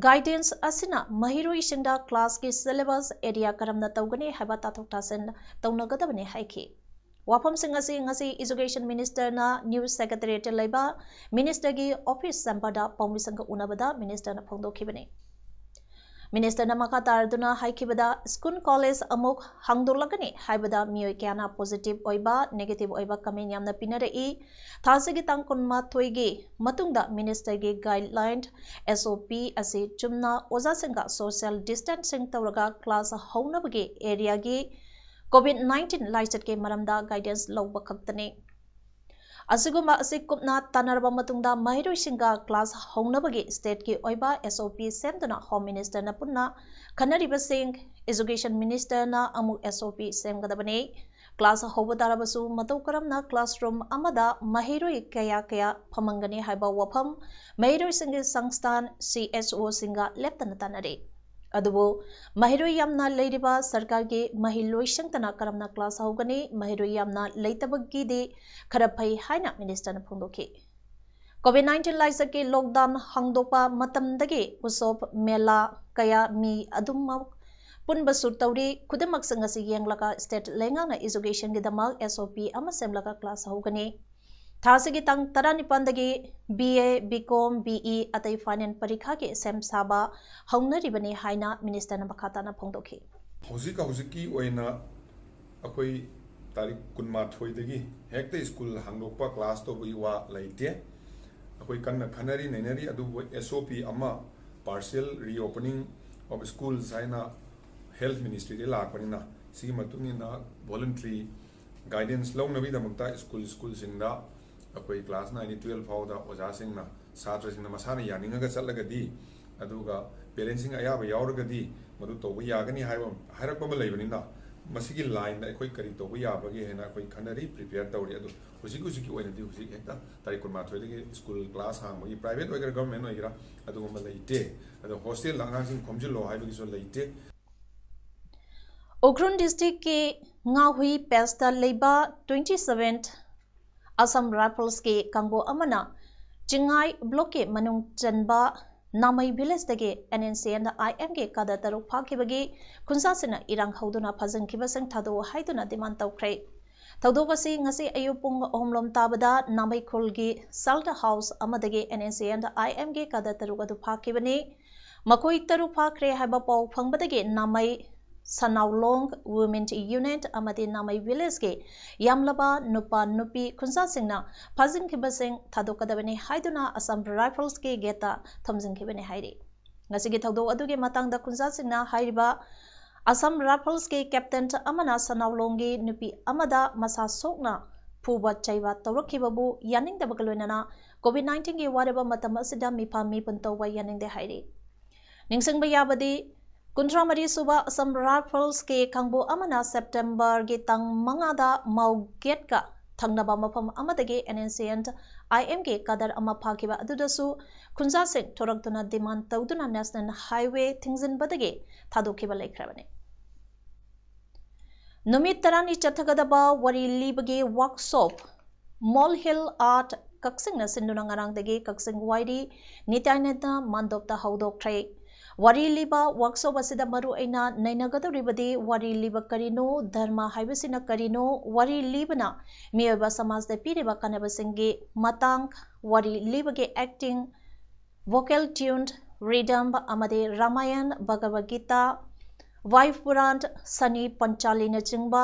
Guidance ꯑꯁꯤꯅ ꯃꯍꯩꯔꯣꯏꯁꯤꯡꯗ class ꯀꯤ syllabus, area ꯀꯔꯝꯅ ꯇꯧꯒꯅꯤ ꯍꯥꯏꯕ ꯇꯥꯊꯣꯛ ꯇꯥꯁꯤꯟ ꯇꯧꯅꯒꯗꯕꯅꯤ ꯍꯥꯏꯈꯤ꯫ ꯋꯥꯐꯝꯁꯤꯡ ꯑꯁꯤ ꯉꯁꯤ Education Minister ꯅ News Secretariat ꯇ ꯂꯩꯕ Minister ꯒꯤ office chamber ꯗ ꯄꯥꯎꯃꯤꯁꯤꯡꯒ ꯎꯅꯕꯗ Minister ꯅ ꯐꯣꯡꯗꯣꯛꯈꯤꯕꯅꯤ꯫ Minister ꯅ ꯃꯈꯥ ꯇꯥꯔꯗꯨꯅ ꯍꯥꯏꯈꯤꯕꯗ, school college ꯑꯃꯨꯛ ꯍꯥꯡꯗꯣꯛꯂꯒꯅꯤ ꯍꯥꯏꯕꯗ ꯃꯤꯑꯣꯏ ꯀꯌꯥꯅ positive ꯑꯣꯏꯕ, negative ꯑꯣꯏꯕ comment ꯌꯥꯝꯅ ꯄꯤꯅꯔꯛꯏ꯫ ꯊꯥꯁꯤꯒꯤ ꯇꯥꯡ ꯀꯨꯟꯃꯥꯊꯣꯏꯒꯤ ꯃꯇꯨꯡꯗ Minister ꯒꯤ guideline, S O P ꯑꯁꯤ ꯆꯨꯝꯅ ꯑꯣꯖꯥꯁꯤꯡꯒ social distancing ꯇꯧꯔꯒ class ꯍꯧꯅꯕꯒꯤ area ꯒꯤ COVID nineteen ꯂꯥꯏꯆꯠꯀꯤ ꯃꯔꯝꯗ guidance ꯂꯧꯕ ꯈꯛꯇꯅꯤ꯫ ꯑꯁꯤꯒꯨꯝꯕ ꯑꯁꯤ ꯀꯨꯞꯅ ꯇꯥꯟꯅꯔꯕ ꯃꯇꯨꯡꯗ ꯃꯍꯩꯔꯣꯏꯁꯤꯡꯒ class ꯍꯧꯅꯕꯒꯤ state ꯀꯤ ꯑꯣꯏꯕ S O P ꯁꯦꯝꯗꯨꯅ Home Minister ꯅ ꯄꯨꯟꯅ ꯈꯟꯅꯔꯤꯕꯁꯤꯡ Education Minister ꯅ ꯑꯃꯨꯛ S O P ꯁꯦꯝꯒꯗꯕꯅꯤ꯫ Class ꯍꯧꯕ ꯇꯥꯔꯕꯁꯨ ꯃꯇꯧ ꯀꯔꯝꯅ classroom ꯑꯃꯗ ꯃꯍꯩꯔꯣꯏ ꯀꯌꯥ ꯀꯌꯥ ꯐꯝꯍꯟꯒꯅꯤ ꯍꯥꯏꯕ ꯋꯥꯐꯝ ꯃꯍꯩꯔꯣꯏꯁꯤꯡꯒꯤ ꯁꯪꯁꯊꯥꯟ C S O ꯁꯤꯡꯒ ꯂꯦꯞꯇꯅ ꯇꯥꯟꯅꯔꯤ꯫ ꯑꯗꯨꯕꯨ ꯃꯍꯩꯔꯣꯏ ꯌꯥꯝꯅ ꯂꯩꯔꯤꯕ ꯁꯔꯀꯥꯔꯒꯤ ꯃꯍꯩꯂꯣꯏꯁꯪꯇꯅ ꯀꯔꯝꯅ class ꯍꯧꯒꯅꯤ? ꯃꯍꯩꯔꯣꯏ ꯌꯥꯝꯅ ꯂꯩꯇꯕꯒꯤꯗꯤ ꯈꯔ ꯐꯩ ꯍꯥꯏꯅ Minister ꯅ ꯐꯣꯡꯗꯣꯛꯈꯤ꯫ COVID nineteen ꯂꯥꯏꯆꯠꯀꯤ lockdown ꯍꯥꯡꯗꯣꯛꯄ ꯃꯇꯝꯗꯒꯤ ꯎꯠꯁꯣꯞ, ꯃꯦꯂꯥ ꯀꯌꯥ ꯃꯤ ꯑꯗꯨꯃꯛ ꯄꯨꯟꯕꯁꯨ ꯇꯧꯔꯤ꯫ ꯈꯨꯗꯤꯡꯃꯛꯁꯤꯡ ꯑꯁꯤ ꯌꯦꯡꯂꯒ state ꯂꯩꯉꯥꯛꯅ education ꯒꯤꯗꯃꯛ S O P ꯑꯃ ꯁꯦꯝꯂꯒ class ꯍꯧꯒꯅꯤ꯫ ꯊꯥꯁꯤꯒꯤ ꯇꯥꯡ ꯇꯔꯥꯅꯤꯄꯥꯟꯗꯒꯤ B A, B Com, B E ꯑꯇꯩ final ꯄꯔꯤꯈꯥꯒꯤ ꯁꯦꯝ ꯁꯥꯕ ꯍꯧꯅꯔꯤꯕꯅꯤ ꯍꯥꯏꯅ Minister ꯅ ꯃꯈꯥ ꯇꯥꯅ ꯐꯣꯡꯗꯣꯛꯈꯤ꯫ ꯍꯧꯖꯤꯛ ꯍꯧꯖꯤꯛꯀꯤ ꯑꯣꯏꯅ ꯑꯩꯈꯣꯏ ꯇꯥꯔꯤꯛ ꯀꯨꯟꯃꯥꯊꯣꯏꯗꯒꯤ ꯍꯦꯛꯇ school ꯍꯥꯡꯗꯣꯛꯄ, class ꯇꯧꯕꯒꯤ ꯋꯥ ꯂꯩꯇꯦ꯫ ꯑꯩꯈꯣꯏ ꯀꯟꯅ ꯈꯟꯅꯔꯤ, ꯅꯩꯅꯔꯤ, ꯑꯗꯨꯕꯨ S O P ꯑꯃ, partial reopening of schools ꯍꯥꯏꯅ Health Ministry ꯗꯒꯤ ꯂꯥꯛꯄꯅꯤꯅ, ꯁꯤꯒꯤ ꯃꯇꯨꯡ ꯏꯟꯅ voluntary ꯒꯥꯏꯗꯦꯟꯁ ꯂꯧꯅꯕꯒꯤꯗꯃꯛꯇ ꯁ꯭ꯀꯨꯜ ꯁ꯭ꯀꯨꯜꯁꯤꯡꯗ ꯑꯩꯈꯣꯏ ꯀ꯭ꯂꯥꯁ ꯅꯥꯏꯟꯗꯒꯤ ꯇꯨꯌꯦꯜꯐ ꯐꯥꯎꯗ ꯑꯣꯖꯥꯁꯤꯡꯅ ꯁꯥꯇ꯭ꯔꯁꯤꯡꯅ ꯃꯁꯥꯅ ꯌꯥꯅꯤꯡꯉꯒ ꯆꯠꯂꯒꯗꯤ, ꯑꯗꯨꯒ ꯄꯦꯔꯦꯟꯁꯁꯤꯡ ꯑꯌꯥꯕ ꯌꯥꯎꯔꯒꯗꯤ ꯃꯗꯨ ꯇꯧꯕ ꯌꯥꯒꯅꯤ ꯍꯥꯏꯕ ꯍꯥꯏꯔꯛꯄ ꯑꯃ ꯂꯩꯕꯅꯤꯅ, ꯃꯁꯤꯒꯤ ꯂꯥꯏꯟꯗ ꯑꯩꯈꯣꯏ ꯀꯔꯤ ꯇꯧꯕ ꯌꯥꯕꯒꯦ ꯍꯥꯏꯅ ꯑꯩꯈꯣꯏ ꯈꯟꯅꯔꯤ, ꯄ꯭ꯔꯤꯄꯦꯌꯔ ꯇꯧꯔꯤ꯫ ꯑꯗꯨ ꯍꯧꯖꯤꯛ ꯍꯧꯖꯤꯛꯀꯤ ꯑꯣꯏꯅꯗꯤ ꯍꯧꯖꯤꯛ ꯍꯦꯛꯇ ꯇꯥꯔꯤꯛ ꯀꯨꯟꯃꯥꯊꯣꯏꯗꯒꯤ ꯁ꯭ꯀꯨꯜ ꯀ꯭ꯂꯥꯁ ꯍꯥꯡꯕꯒꯤ, ꯄ꯭ꯔꯥꯏꯚꯦꯠ ꯑꯣꯏꯒꯦꯔꯥ ꯒꯚꯔꯟꯃꯦꯟ ꯑꯣꯏꯒꯦꯔꯥ, ꯑꯗꯨꯒꯨꯝꯕ ꯂꯩꯇꯦ꯫ ꯑꯗꯣ ꯍꯣꯁꯇꯦꯜꯗ ꯑꯉꯥꯡꯁꯤꯡ ꯈꯣꯝꯖꯤꯜꯂꯣ ꯍꯥꯏꯕꯒꯤꯁꯨ ꯂꯩꯇꯦ꯫ ꯎꯈ꯭ꯔꯨꯜ ꯗꯤꯁꯇ꯭ꯔꯤꯛꯀꯤ ꯉꯥꯍꯨꯏ ꯄꯦꯁꯇ ꯂꯩꯕ twenty seventh ꯑꯁꯥꯝ ꯔꯥꯏꯐꯜꯁꯀꯤ ꯀꯥꯡꯕꯨ ꯑꯃꯅ ꯆꯤꯡꯉꯥꯏ ꯕ꯭ꯂꯣꯛꯀꯤ ꯃꯅꯨꯡ ꯆꯟꯕ ꯅꯥꯃꯩ ꯚꯤꯂꯦꯖꯇꯒꯤ N N C and I M ꯒꯤ ꯀꯥꯗꯔ ꯇꯔꯨꯛ ꯐꯥꯈꯤꯕꯒꯤ ꯈꯨꯟꯖꯥꯁꯤꯡꯅ ꯏꯔꯥꯡ ꯍꯧꯗꯨꯅ ꯐꯥꯖꯤꯟꯈꯤꯕꯁꯤꯡ ꯊꯥꯗꯣꯛꯎ ꯍꯥꯏꯗꯨꯅ ꯗꯤꯃꯥꯟ ꯇꯧꯈ꯭ꯔꯦ꯫ ꯊꯧꯗꯣꯛ ꯑꯁꯤ ꯉꯁꯤ ꯑꯌꯨꯛ ꯄꯨꯡ ꯑꯍꯨꯝ ꯂꯣꯝ ꯇꯥꯕꯗ ꯅꯥꯃꯩ ꯈꯨꯜꯒꯤ ꯁꯦꯜꯇꯔ ꯍꯥꯎꯁ ꯑꯃꯗꯒꯤ N N C and I M ꯒꯤ ꯀꯥꯗꯔ ꯇꯔꯨꯛ ꯑꯗꯨ ꯐꯥꯈꯤꯕꯅꯤ꯫ ꯃꯈꯣꯏ ꯇꯔꯨꯛ ꯐꯥꯈ꯭ꯔꯦ ꯍꯥꯏꯕ ꯄꯥꯎ ꯐꯪꯕꯗꯒꯤ ꯅꯥꯃꯩ ꯁꯅꯥꯎꯂꯣꯡ ꯋꯨꯃꯦꯟ ꯌꯨꯅꯤꯠ ꯑꯃꯗꯤ ꯅꯥꯃꯩ ꯚꯤꯂꯦꯖꯀꯤ ꯌꯥꯝꯂꯕ ꯅꯨꯄꯥ ꯅꯨꯄꯤ ꯈꯨꯟꯖꯥꯁꯤꯡꯅ ꯐꯥꯖꯤꯟꯈꯤꯕꯁꯤꯡ ꯊꯥꯗꯣꯛꯀꯗꯕꯅꯤ ꯍꯥꯏꯗꯨꯅ ꯑꯁꯥꯝ ꯔꯥꯏꯐꯜꯁꯀꯤ ꯒꯦꯠꯇ ꯊꯝꯖꯤꯟꯈꯤꯕꯅꯤ ꯍꯥꯏꯔꯤ꯫ ꯉꯁꯤꯒꯤ ꯊꯧꯗꯣꯛ ꯑꯗꯨꯒꯤ ꯃꯇꯥꯡꯗ ꯈꯨꯟꯖꯥꯁꯤꯡꯅ ꯍꯥꯏꯔꯤꯕ ꯑꯁꯥꯝ ꯔꯥꯏꯐꯜꯁꯀꯤ ꯀꯦꯞꯇꯦꯟ ꯑꯃꯅ ꯁꯅꯥꯎꯂꯣꯡꯒꯤ ꯅꯨꯄꯤ ꯑꯃꯗ ꯃꯁꯥ ꯁꯣꯛꯅ ꯐꯨꯕ ꯆꯩꯕ ꯇꯧꯔꯛꯈꯤꯕꯕꯨ ꯌꯥꯅꯤꯡꯗꯕꯒ ꯂꯣꯏꯅꯅ COVID nineteenꯒꯤ ꯋꯥꯔꯕ ꯃꯇꯝ ꯑꯁꯤꯗ ꯃꯤꯐꯥ ꯃꯤꯄꯨꯟ ꯇꯧꯕ ꯌꯥꯅꯤꯡꯗꯦ ꯍꯥꯏꯔꯤ꯫ ꯅꯤꯡꯁꯤꯡꯕ ꯌꯥꯕꯗꯤ, ꯀꯨꯟꯊ꯭ꯔꯥ ꯃꯔꯤ ꯁꯨꯕ ꯑꯁꯥꯝ ꯔꯥꯏꯐꯜꯁꯀꯤ ꯀꯥꯡꯕꯨ ꯑꯃꯅ ꯁꯦꯞꯇꯦꯝꯕꯔꯒꯤ ꯇꯥꯡ ꯃꯉꯥꯗ ꯃꯥꯎꯒꯦꯠꯀ ꯊꯪꯅꯕ ꯃꯐꯝ ꯑꯃꯗꯒꯤ N N C and I M ꯒꯤ ꯀꯥꯗꯔ ꯑꯃ ꯐꯥꯈꯤꯕ ꯑꯗꯨꯗꯁꯨ ꯈꯨꯟꯖꯥꯁꯤꯡ ꯊꯣꯔꯛꯇꯨꯅ ꯗꯤꯃꯥꯟ ꯇꯧꯗꯨꯅ ꯅꯦꯁꯅꯦꯜ ꯍꯥꯏꯋꯦ ꯊꯤꯡꯖꯤꯟꯕꯗꯒꯤ ꯊꯥꯗꯣꯛꯈꯤꯕ ꯂꯩꯈ꯭ꯔꯕꯅꯤ꯫ ꯅꯨꯃꯤꯠ ꯇꯔꯥꯅꯤ ꯆꯠꯊꯒꯗꯕ ꯋꯥꯔꯤ ꯂꯤꯕꯒꯤ ꯋꯥꯔꯛꯁꯣꯞ ꯃꯣꯜ ꯍꯤꯜ ꯑꯥꯔꯠ ꯀꯛꯆꯤꯡꯅ ꯁꯤꯟꯗꯨꯅ ꯉꯔꯥꯡꯗꯒꯤ ꯀꯛꯆꯤꯡ ꯋꯥꯏꯔꯤ ꯅꯤꯇ꯭ꯌꯥꯅꯟꯗ ꯃꯥꯟꯗꯣꯞꯇ ꯍꯧꯗꯣꯛꯈ꯭ꯔꯦ꯫ ꯋꯥꯔꯤ ꯂꯤꯕ ꯋꯥꯔꯛꯁꯣꯞ ꯑꯁꯤꯗ ꯃꯔꯨ ꯑꯣꯏꯅ ꯅꯩꯅꯒꯗꯧꯔꯤꯕꯗꯤ ꯋꯥꯔꯤ ꯂꯤꯕ ꯀꯔꯤꯅꯣ, ꯙꯔꯃ ꯍꯥꯏꯕꯁꯤꯅ ꯀꯔꯤꯅꯣ, ꯋꯥꯔꯤ ꯂꯤꯕꯅ ꯃꯤꯑꯣꯏꯕ ꯁꯃꯥꯖꯗ ꯄꯤꯔꯤꯕ ꯀꯥꯟꯅꯕꯁꯤꯡꯒꯤ ꯃꯇꯥꯡ, ꯋꯥꯔꯤ ꯂꯤꯕꯒꯤ acting, vocal tune, rhythm ꯑꯃꯗꯤ ꯔꯥꯃꯥꯌꯟ, ꯚꯒꯕꯠ ꯒꯤꯇꯥ, ꯚꯥꯏ ꯄꯨꯔꯥꯟ, ꯁꯅꯤ ꯄꯟꯆꯥꯂꯤꯅꯆꯤꯡꯕ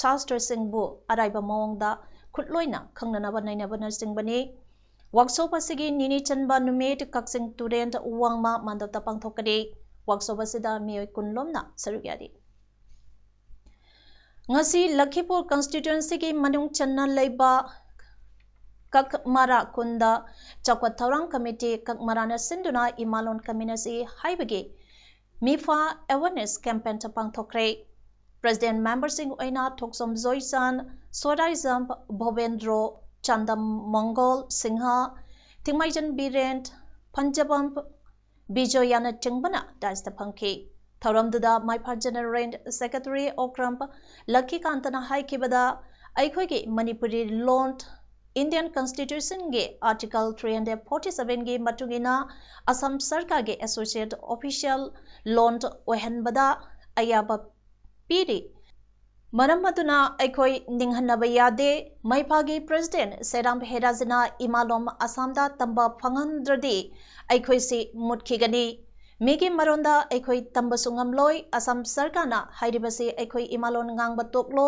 ꯁꯥꯁꯇ꯭ꯔꯁꯤꯡꯕꯨ ꯑꯔꯥꯏꯕ ꯃꯑꯣꯡꯗ ꯈꯨꯠꯂꯣꯏꯅ ꯈꯪꯅꯅꯕ ꯅꯩꯅꯕꯅꯆꯤꯡꯕꯅꯤ꯫ ꯋꯥꯔꯛꯁꯣꯞ ꯑꯁꯤꯒꯤ ꯅꯤꯅꯤ ꯆꯟꯕ ꯅꯨꯃꯤꯠ ꯀꯛꯆꯤꯡ ꯇꯨꯔꯦꯟ ꯋꯥꯡꯃ ꯃꯥꯟꯗꯞꯇ ꯄꯥꯡꯊꯣꯛꯀꯅꯤ꯫ ꯋꯥꯔꯛꯁꯣꯞ ꯑꯁꯤꯗ ꯃꯤꯑꯣꯏ ꯀꯨꯟ ꯂꯣꯝꯅ ꯁꯔꯨꯛ ꯌꯥꯔꯤ꯫ ꯉꯁꯤ ꯂꯈꯤꯄꯨꯔ ꯀꯟꯁꯇꯤꯇ꯭ꯋꯦꯟꯁꯤꯒꯤ ꯃꯅꯨꯡ ꯆꯟꯅ ꯂꯩꯕ ꯀꯛꯃꯥꯔꯥ ꯈꯨꯟꯗ ꯆꯥꯎꯈꯠ ꯊꯧꯔꯥꯡ ꯀꯃꯤꯇꯤ ꯀꯛꯃꯥꯔꯥꯅ ꯁꯤꯟꯗꯨꯅ ꯏꯃꯥꯂꯣꯟ ꯀꯃꯤꯟ ꯑꯁꯤ ꯍꯥꯏꯕꯒꯤ ꯃꯤꯐꯥ ꯑꯦꯋꯦꯔꯅꯦꯁ ꯀꯦꯝꯄꯦꯟ ꯄꯥꯡꯊꯣꯛꯈ꯭ꯔꯦ꯫ ꯄ꯭ꯔꯦꯁꯤꯗꯦꯟꯠ ꯃꯦꯝꯕꯔꯁꯤꯡ ꯑꯣꯏꯅ ꯊꯣꯛꯆꯣꯝ ꯖꯣꯏꯆꯥꯟ, ꯁꯣꯔꯥꯏꯖꯝ ꯚꯣꯕꯦꯟꯗ꯭ꯔꯣ, ꯆꯥꯟꯗꯝ ꯃꯪꯒꯣꯜ ꯁꯤꯡꯍ, ꯊꯤꯡꯃꯥꯏꯖꯟ ꯕꯤꯔꯦꯟ, ꯐꯟꯖꯕꯝ ꯕꯤꯖꯣꯌꯥꯅꯆꯤꯡꯕꯅ ꯗꯥꯏꯁꯇ ꯐꯝꯈꯤ꯫ ꯊꯧꯔꯝꯗꯨꯗ ꯃꯥꯏꯐꯥ ꯖꯦꯅꯔꯦꯜ ꯁꯦꯀ꯭ꯔꯦꯇꯔꯤ ꯑꯣꯀ꯭ꯔꯝ ꯂꯛꯈꯤꯀꯥꯟꯇꯅ ꯍꯥꯏꯈꯤꯕꯗ, ꯑꯩꯈꯣꯏꯒꯤ ꯃꯅꯤꯄꯨꯔꯤ ꯂꯣꯟ ꯏꯟꯗꯤꯌꯟ ꯀꯟꯁꯇꯤꯇ꯭ꯌꯨꯁꯟꯒꯤ ꯑꯥꯔꯇꯤꯀꯜ ꯊ꯭ꯔꯤ ꯍꯟꯗ꯭ꯔꯦꯠ ꯐꯣꯔꯇꯤ ꯁꯚꯦꯟꯒꯤ ꯃꯇꯨꯡ ꯏꯟꯅ ꯑꯁꯥꯝ ꯁꯔꯀꯥꯔꯒꯤ ꯑꯦꯁꯣꯁꯤꯌꯦꯠ ꯑꯣꯐꯤꯁꯤꯌꯦꯜ ꯂꯣꯟ ꯑꯣꯏꯍꯟꯕꯗ ꯑꯌꯥꯕ ꯄꯤꯔꯤ꯫ ꯃꯔꯝ ꯑꯗꯨꯅ ꯑꯩꯈꯣꯏ ꯅꯤꯡꯍꯟꯅꯕ ꯌꯥꯗꯦ꯫ ꯃꯩꯐꯥꯒꯤ ꯄ꯭ꯔꯦꯁꯤꯗꯦꯟꯠ ꯁꯦꯔꯥꯝ ꯍꯦꯔꯥꯖꯅ ꯏꯃꯥꯂꯣꯟ ꯑꯁꯥꯝꯗ ꯇꯝꯕ ꯐꯪꯍꯟꯗ꯭ꯔꯗꯤ ꯑꯩꯈꯣꯏꯁꯤ ꯃꯨꯠꯈꯤꯒꯅꯤ꯫ ꯃꯤꯒꯤ ꯃꯔꯣꯟꯗ ꯑꯩꯈꯣꯏ ꯇꯝꯕꯁꯨ ꯉꯝꯂꯣꯏ꯫ ꯑꯁꯥꯝ ꯁꯔꯀꯥꯔꯅ ꯍꯥꯏꯔꯤꯕꯁꯤ ꯑꯩꯈꯣꯏ ꯏꯃꯥꯂꯣꯟ ꯉꯥꯡꯕ ꯇꯣꯛꯂꯣ,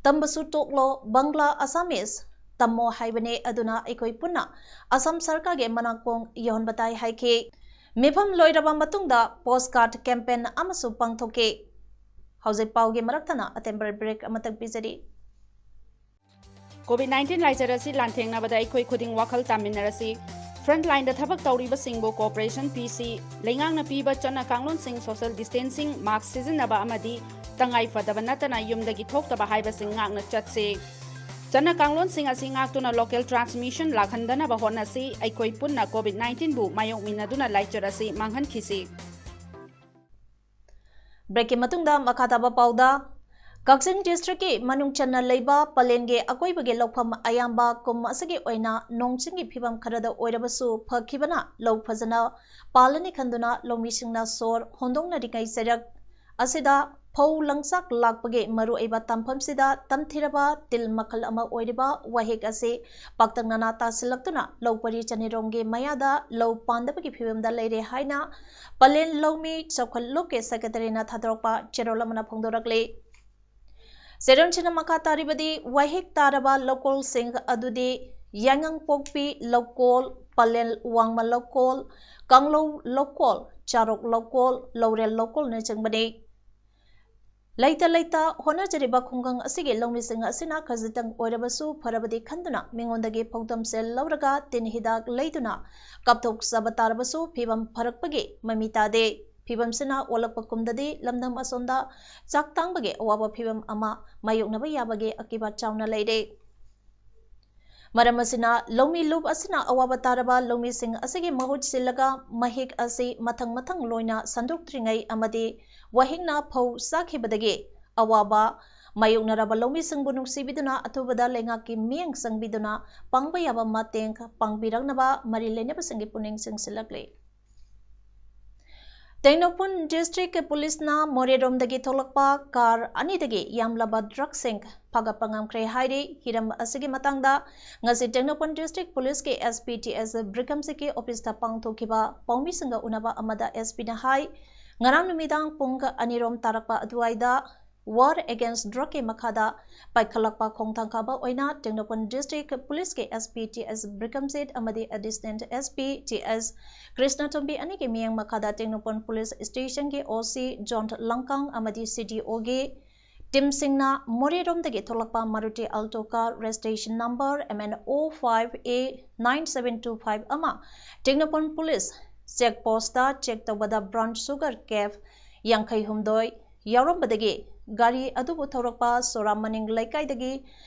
ꯇꯝꯕꯁꯨ ꯇꯣꯛꯂꯣ, ꯕꯪꯒ꯭ꯂꯥ, ꯑꯁꯥꯃꯤꯁ ꯇꯝꯃꯣ ꯍꯥꯏꯕꯅꯦ꯫ ꯑꯗꯨꯅ ꯑꯩꯈꯣꯏ ꯄꯨꯟꯅ ꯑꯁꯥꯝ ꯁꯔꯀꯥꯔꯒꯤ ꯃꯅꯥꯀꯣꯡ ꯌꯧꯍꯟꯕ ꯇꯥꯏ ꯍꯥꯏꯈꯤ꯫ ꯃꯤꯐꯝ ꯂꯣꯏꯔꯕ ꯃꯇꯨꯡꯗ ꯄꯣꯁ ꯀꯥꯔꯗ ꯀꯦꯝꯄꯦꯟ ꯑꯃꯁꯨ ꯄꯥꯡꯊꯣꯛꯈꯤ꯫ ꯍꯧꯖꯤꯛ ꯄꯥꯎꯒꯤ ꯃꯔꯛꯇꯅ ꯑꯇꯦꯝꯕꯔ ꯕ꯭ꯔꯦꯛ ꯑꯃꯇꯪ ꯄꯤꯖꯔꯤ꯫ ꯀꯣꯚꯤꯗ ꯅꯥꯏꯟꯇꯤꯟ ꯂꯥꯏꯆꯠ ꯑꯁꯤ ꯂꯥꯟꯊꯦꯡꯅꯕꯗ ꯑꯩꯈꯣꯏ ꯈꯨꯗꯤꯡ ꯋꯥꯈꯜ ꯇꯥꯃꯤꯟꯅꯔꯁꯤ꯫ ꯐ꯭ꯔꯟꯠ ꯂꯥꯏꯟꯗ ꯊꯕꯛ ꯇꯧꯔꯤꯕꯁꯤꯡꯕꯨ ꯀꯣꯑꯣꯄꯔꯦꯁꯟ ꯄꯤꯁꯤ꯫ ꯂꯩꯉꯥꯛꯅ ꯄꯤꯕ ꯆꯠꯅ ꯀꯥꯡꯂꯣꯟꯁꯤꯡ, ꯁꯣꯁꯤꯌꯦꯜ ꯗꯤꯁꯇꯦꯟꯁꯤꯡ, ꯃꯥꯁ꯭ꯛ ꯁꯤꯖꯤꯟꯅꯕ ꯑꯃꯗꯤ ꯇꯉꯥꯏ ꯐꯗꯕ ꯅꯠꯇꯅ ꯌꯨꯝꯗꯒꯤ ꯊꯣꯛꯇꯕ ꯍꯥꯏꯕꯁꯤꯡ ꯉꯥꯛꯅ ꯆꯠꯁꯤ꯫ ꯆꯠꯅ ꯀꯥꯡꯂꯣꯟꯁꯤꯡ ꯑꯁꯤ ꯉꯥꯛꯇꯨꯅ ꯂꯣꯀꯦꯜ ꯇ꯭ꯔꯥꯟꯁꯃꯤꯁꯟ ꯂꯥꯛꯍꯟꯗꯅꯕ ꯍꯣꯠꯅꯁꯤ꯫ ꯑꯩꯈꯣꯏ ꯄꯨꯟꯅ ꯀꯣꯚꯤꯗ ꯅꯥꯏꯟꯇꯤꯟꯕꯨ ꯃꯥꯌꯣꯛꯃꯤꯟꯅꯗꯨꯅ ꯂꯥꯏꯆꯠ ꯑꯁꯤ ꯃꯥꯡꯍꯟꯈꯤꯁꯤ꯫ ꯕ꯭ꯔꯦꯛꯀꯤ ꯃꯇꯨꯡꯗ ꯃꯈꯥ ꯇꯥꯕ ꯄꯥꯎꯗ, ꯀꯛꯆꯤꯡ ꯗꯤꯁꯇ꯭ꯔꯤꯛꯀꯤ ꯃꯅꯨꯡ ꯆꯟꯅ ꯂꯩꯕ ꯄꯂꯦꯟꯒꯤ ꯑꯀꯣꯏꯕꯒꯤ ꯂꯧꯐꯝ ꯑꯌꯥꯝꯕ ꯀꯨꯝ ꯑꯁꯤꯒꯤ ꯑꯣꯏꯅ ꯅꯣꯡ ꯆꯤꯡꯒꯤ ꯐꯤꯕꯝ ꯈꯔꯗ ꯑꯣꯏꯔꯕꯁꯨ ꯐꯈꯤꯕꯅ ꯂꯧ ꯐꯖꯅ ꯄꯥꯜꯂꯅꯤ ꯈꯟꯗꯨꯅ ꯂꯧꯃꯤꯁꯤꯡꯅ ꯁꯣꯔ ꯍꯣꯟꯗꯣꯛꯅꯔꯤꯉꯩ ꯆꯩꯔꯛ ꯑꯁꯤꯗ ꯐꯧ ꯂꯪꯆꯥꯛ ꯂꯥꯛꯄꯒꯤ ꯃꯔꯨꯑꯣꯏꯕ ꯇꯥꯟꯐꯝꯁꯤꯗ ꯇꯝꯊꯤꯔꯕ ꯇꯤꯜ ꯃꯈꯜ ꯑꯃ ꯑꯣꯏꯔꯤꯕ ꯋꯥꯍꯤꯛ ꯑꯁꯤ ꯄꯥꯛꯇꯛꯅꯅ ꯇꯥꯁꯤꯜꯂꯛꯇꯨꯅ ꯂꯧ ꯄꯔꯤ ꯆꯅꯤꯔꯣꯝꯒꯤ ꯃꯌꯥꯗ ꯂꯧ ꯄꯥꯟꯗꯕꯒꯤ ꯐꯤꯕꯝꯗ ꯂꯩꯔꯦ ꯍꯥꯏꯅ ꯄꯂꯦꯟ ꯂꯧꯃꯤ ꯆꯥꯎꯈꯠꯂꯨꯞꯀꯤ ꯁꯦꯀ꯭ꯔꯦꯇꯔꯤꯅ ꯊꯥꯗꯣꯔꯛꯄ ꯆꯦꯔꯣꯜ ꯑꯃꯅ ꯐꯣꯡꯗꯣꯔꯛꯂꯤ꯫ ꯆꯦꯔꯣꯜꯁꯤꯅ ꯃꯈꯥ ꯇꯥꯔꯤꯕꯗꯤ, ꯋꯥꯍꯤꯛ ꯇꯥꯔꯕ ꯂꯧꯀꯣꯜꯁꯤꯡ ꯑꯗꯨꯗꯤ ꯌꯥꯏꯉꯪꯄꯣꯛꯄꯤ ꯂꯧꯀꯣꯜ, ꯄꯂꯦꯜ ꯋꯥꯡꯃ ꯂꯧꯀꯣꯜ, ꯀꯥꯡꯂꯧ ꯂꯧꯀꯣꯜ, ꯆꯥꯔꯣꯛ ꯂꯧꯀꯣꯜ, ꯂꯧꯔꯦꯜ ꯂꯧꯀꯣꯜꯅꯆꯤꯡꯕꯅꯤ꯫ ꯂꯩꯇ ꯂꯩꯇ ꯍꯣꯠꯅꯖꯔꯤꯕ ꯈꯨꯡꯒꯪ ꯑꯁꯤꯒꯤ ꯂꯧꯃꯤꯁꯤꯡ ꯑꯁꯤꯅ ꯈꯖꯤꯛꯇꯪ ꯑꯣꯏꯔꯕꯁꯨ ꯐꯔꯕꯗꯤ ꯈꯟꯗꯨꯅ ꯃꯤꯉꯣꯟꯗꯒꯤ ꯐꯧꯗꯝꯁꯦꯜ ꯂꯧꯔꯒ ꯇꯤꯟ ꯍꯤꯗꯥꯛ ꯂꯩꯗꯨꯅ ꯀꯥꯞꯊꯣꯛꯆꯕ ꯇꯥꯔꯕꯁꯨ ꯐꯤꯕꯝ ꯐꯔꯛꯄꯒꯤ ꯃꯃꯤ ꯇꯥꯗꯦ꯫ ꯐꯤꯕꯝꯁꯤꯅ ꯑꯣꯜꯂꯛꯄ ꯀꯨꯝꯗꯗꯤ ꯂꯝꯗꯝ ꯑꯁꯣꯝꯗ ꯆꯥꯛ ꯇꯥꯡꯕꯒꯤ ꯑꯋꯥꯕ ꯐꯤꯕꯝ ꯑꯃ ꯃꯥꯌꯣꯛꯅꯕ ꯌꯥꯕꯒꯤ ꯑꯀꯤꯕ ꯆꯥꯎꯅ ꯂꯩꯔꯦ꯫ ꯃꯔꯝ ꯑꯁꯤꯅ ꯂꯧꯃꯤ ꯂꯨꯞ ꯑꯁꯤꯅ ꯑꯋꯥꯕ ꯇꯥꯔꯕ ꯂꯧꯃꯤꯁꯤꯡ ꯑꯁꯤꯒꯤ ꯃꯍꯨꯠ ꯁꯤꯜꯂꯒ ꯃꯍꯤꯛ ꯑꯁꯤ ꯃꯊꯪ ꯃꯊꯪ ꯂꯣꯏꯅ ꯁꯟꯗꯣꯛꯇ꯭ꯔꯤꯉꯩ ꯑꯃꯗꯤ ꯋꯥꯍꯤꯡꯅ ꯐꯧ ꯆꯥꯈꯤꯕꯗꯒꯤ ꯑꯋꯥꯕ ꯃꯥꯌꯣꯛꯅꯔꯕ ꯂꯧꯃꯤꯁꯤꯡꯕꯨ ꯅꯨꯡꯁꯤꯕꯤꯗꯨꯅ ꯑꯊꯨꯕꯗ ꯂꯩꯉꯥꯛꯀꯤ ꯃꯤꯠꯌꯦꯡ ꯆꯪꯕꯤꯗꯨꯅ ꯄꯥꯡꯕ ꯌꯥꯕ ꯃꯇꯦꯡ ꯄꯥꯡꯕꯤꯔꯛꯅꯕ ꯃꯔꯤ ꯂꯩꯅꯕꯁꯤꯡꯒꯤ ꯄꯨꯛꯅꯤꯡ ꯆꯤꯡꯁꯤꯜꯂꯛꯂꯤ꯫ ꯇꯦꯡꯅꯧꯄꯜ ꯗꯤꯁꯇ꯭ꯔꯤꯛ ꯄꯨꯂꯤꯁꯅ ꯃꯣꯔꯦꯔꯣꯝꯗꯒꯤ ꯊꯣꯛꯂꯛꯄ ꯀꯥꯔ ꯑꯅꯤꯗꯒꯤ ꯌꯥꯝꯂꯕ ꯗ꯭ꯔꯒꯁꯤꯡ ꯐꯥꯒꯠꯄ ꯉꯝꯈ꯭ꯔꯦ ꯍꯥꯏꯔꯤ꯫ ꯍꯤꯔꯝ ꯑꯁꯤꯒꯤ ꯃꯇꯥꯡꯗ ꯉꯁꯤ ꯇꯦꯡꯅꯧꯄꯜ ꯗꯤꯁꯇ꯭ꯔꯤꯛ ꯄꯨꯂꯤꯁꯀꯤ ꯑꯦꯁ ꯄꯤ ꯇꯤ ꯑꯦꯁ ꯕ꯭ꯔꯤꯀꯝꯁꯤꯠꯀꯤ ꯑꯣꯐꯤꯁꯇ ꯄꯥꯡꯊꯣꯛꯈꯤꯕ ꯄꯥꯎꯃꯤꯁꯤꯡꯒ ꯎꯅꯕ ꯑꯃꯗ ꯑꯦꯁ ꯄꯤꯅ ꯍꯥꯏ, ꯉꯔꯥꯡ ꯅꯨꯃꯤꯗꯥꯡ ꯄꯨꯡ ꯑꯅꯤꯔꯣꯝ ꯇꯥꯔꯛꯄ ꯑꯗꯨꯋꯥꯏꯗ War Against Drugꯀꯤ ꯃꯈꯥꯗ ꯄꯥꯏꯈꯠꯂꯛꯄ ꯈꯣꯡꯊꯥꯡ ꯀꯥꯕ ꯑꯣꯏꯅ ꯇꯦꯡꯅꯧꯄꯜ ꯗꯤꯁꯇ꯭ꯔꯤꯛ ꯄꯨꯂꯤꯁꯀꯤ ꯑꯦꯁ ꯄꯤ ꯇꯤ ꯑꯦꯁ ꯕ꯭ꯔꯤꯀꯝꯖꯤꯠ ꯑꯃꯗꯤ ꯑꯦꯗꯤꯁꯅꯦꯜ ꯑꯦꯁ ꯄꯤ ꯇꯤ ꯑꯦꯁ ꯀ꯭ꯔꯤꯁꯅꯇꯣꯝꯕꯤ ꯑꯅꯤꯒꯤ ꯃꯤꯠꯌꯦꯡ ꯃꯈꯥꯗ ꯇꯦꯡꯅꯧꯄꯜ ꯄꯨꯂꯤꯁ ꯁ꯭ꯇꯦꯁꯟꯒꯤ ꯑꯣ ꯁꯤ ꯖꯣꯟ ꯂꯪꯀꯥꯡ ꯑꯃꯗꯤ ꯁꯤ ꯗꯤ ꯑꯣꯒꯤ ꯇꯤꯝꯁꯤꯡꯅ ꯃꯣꯔꯦꯔꯣꯝꯗꯒꯤ ꯊꯣꯛꯂꯛꯄ Maruti Alto car registration number M N O five A nine seven two five ꯑꯃ Tengnoupal police check post check ꯇꯧꯕꯗ ꯕ꯭ꯔꯥꯎꯟ ꯁꯨꯒꯔ ꯀꯦꯞ ꯌꯥꯡꯈꯩ ꯍꯨꯝꯗꯣꯏ ꯌꯥꯎꯔꯝꯕꯗꯒꯤ ꯒꯥꯔꯤ ꯑꯗꯨꯕꯨ ꯊꯧꯔꯛꯄ ꯁꯣꯔꯥ ꯃꯅꯤꯡ ꯂꯩꯀꯥꯏꯗꯒꯤ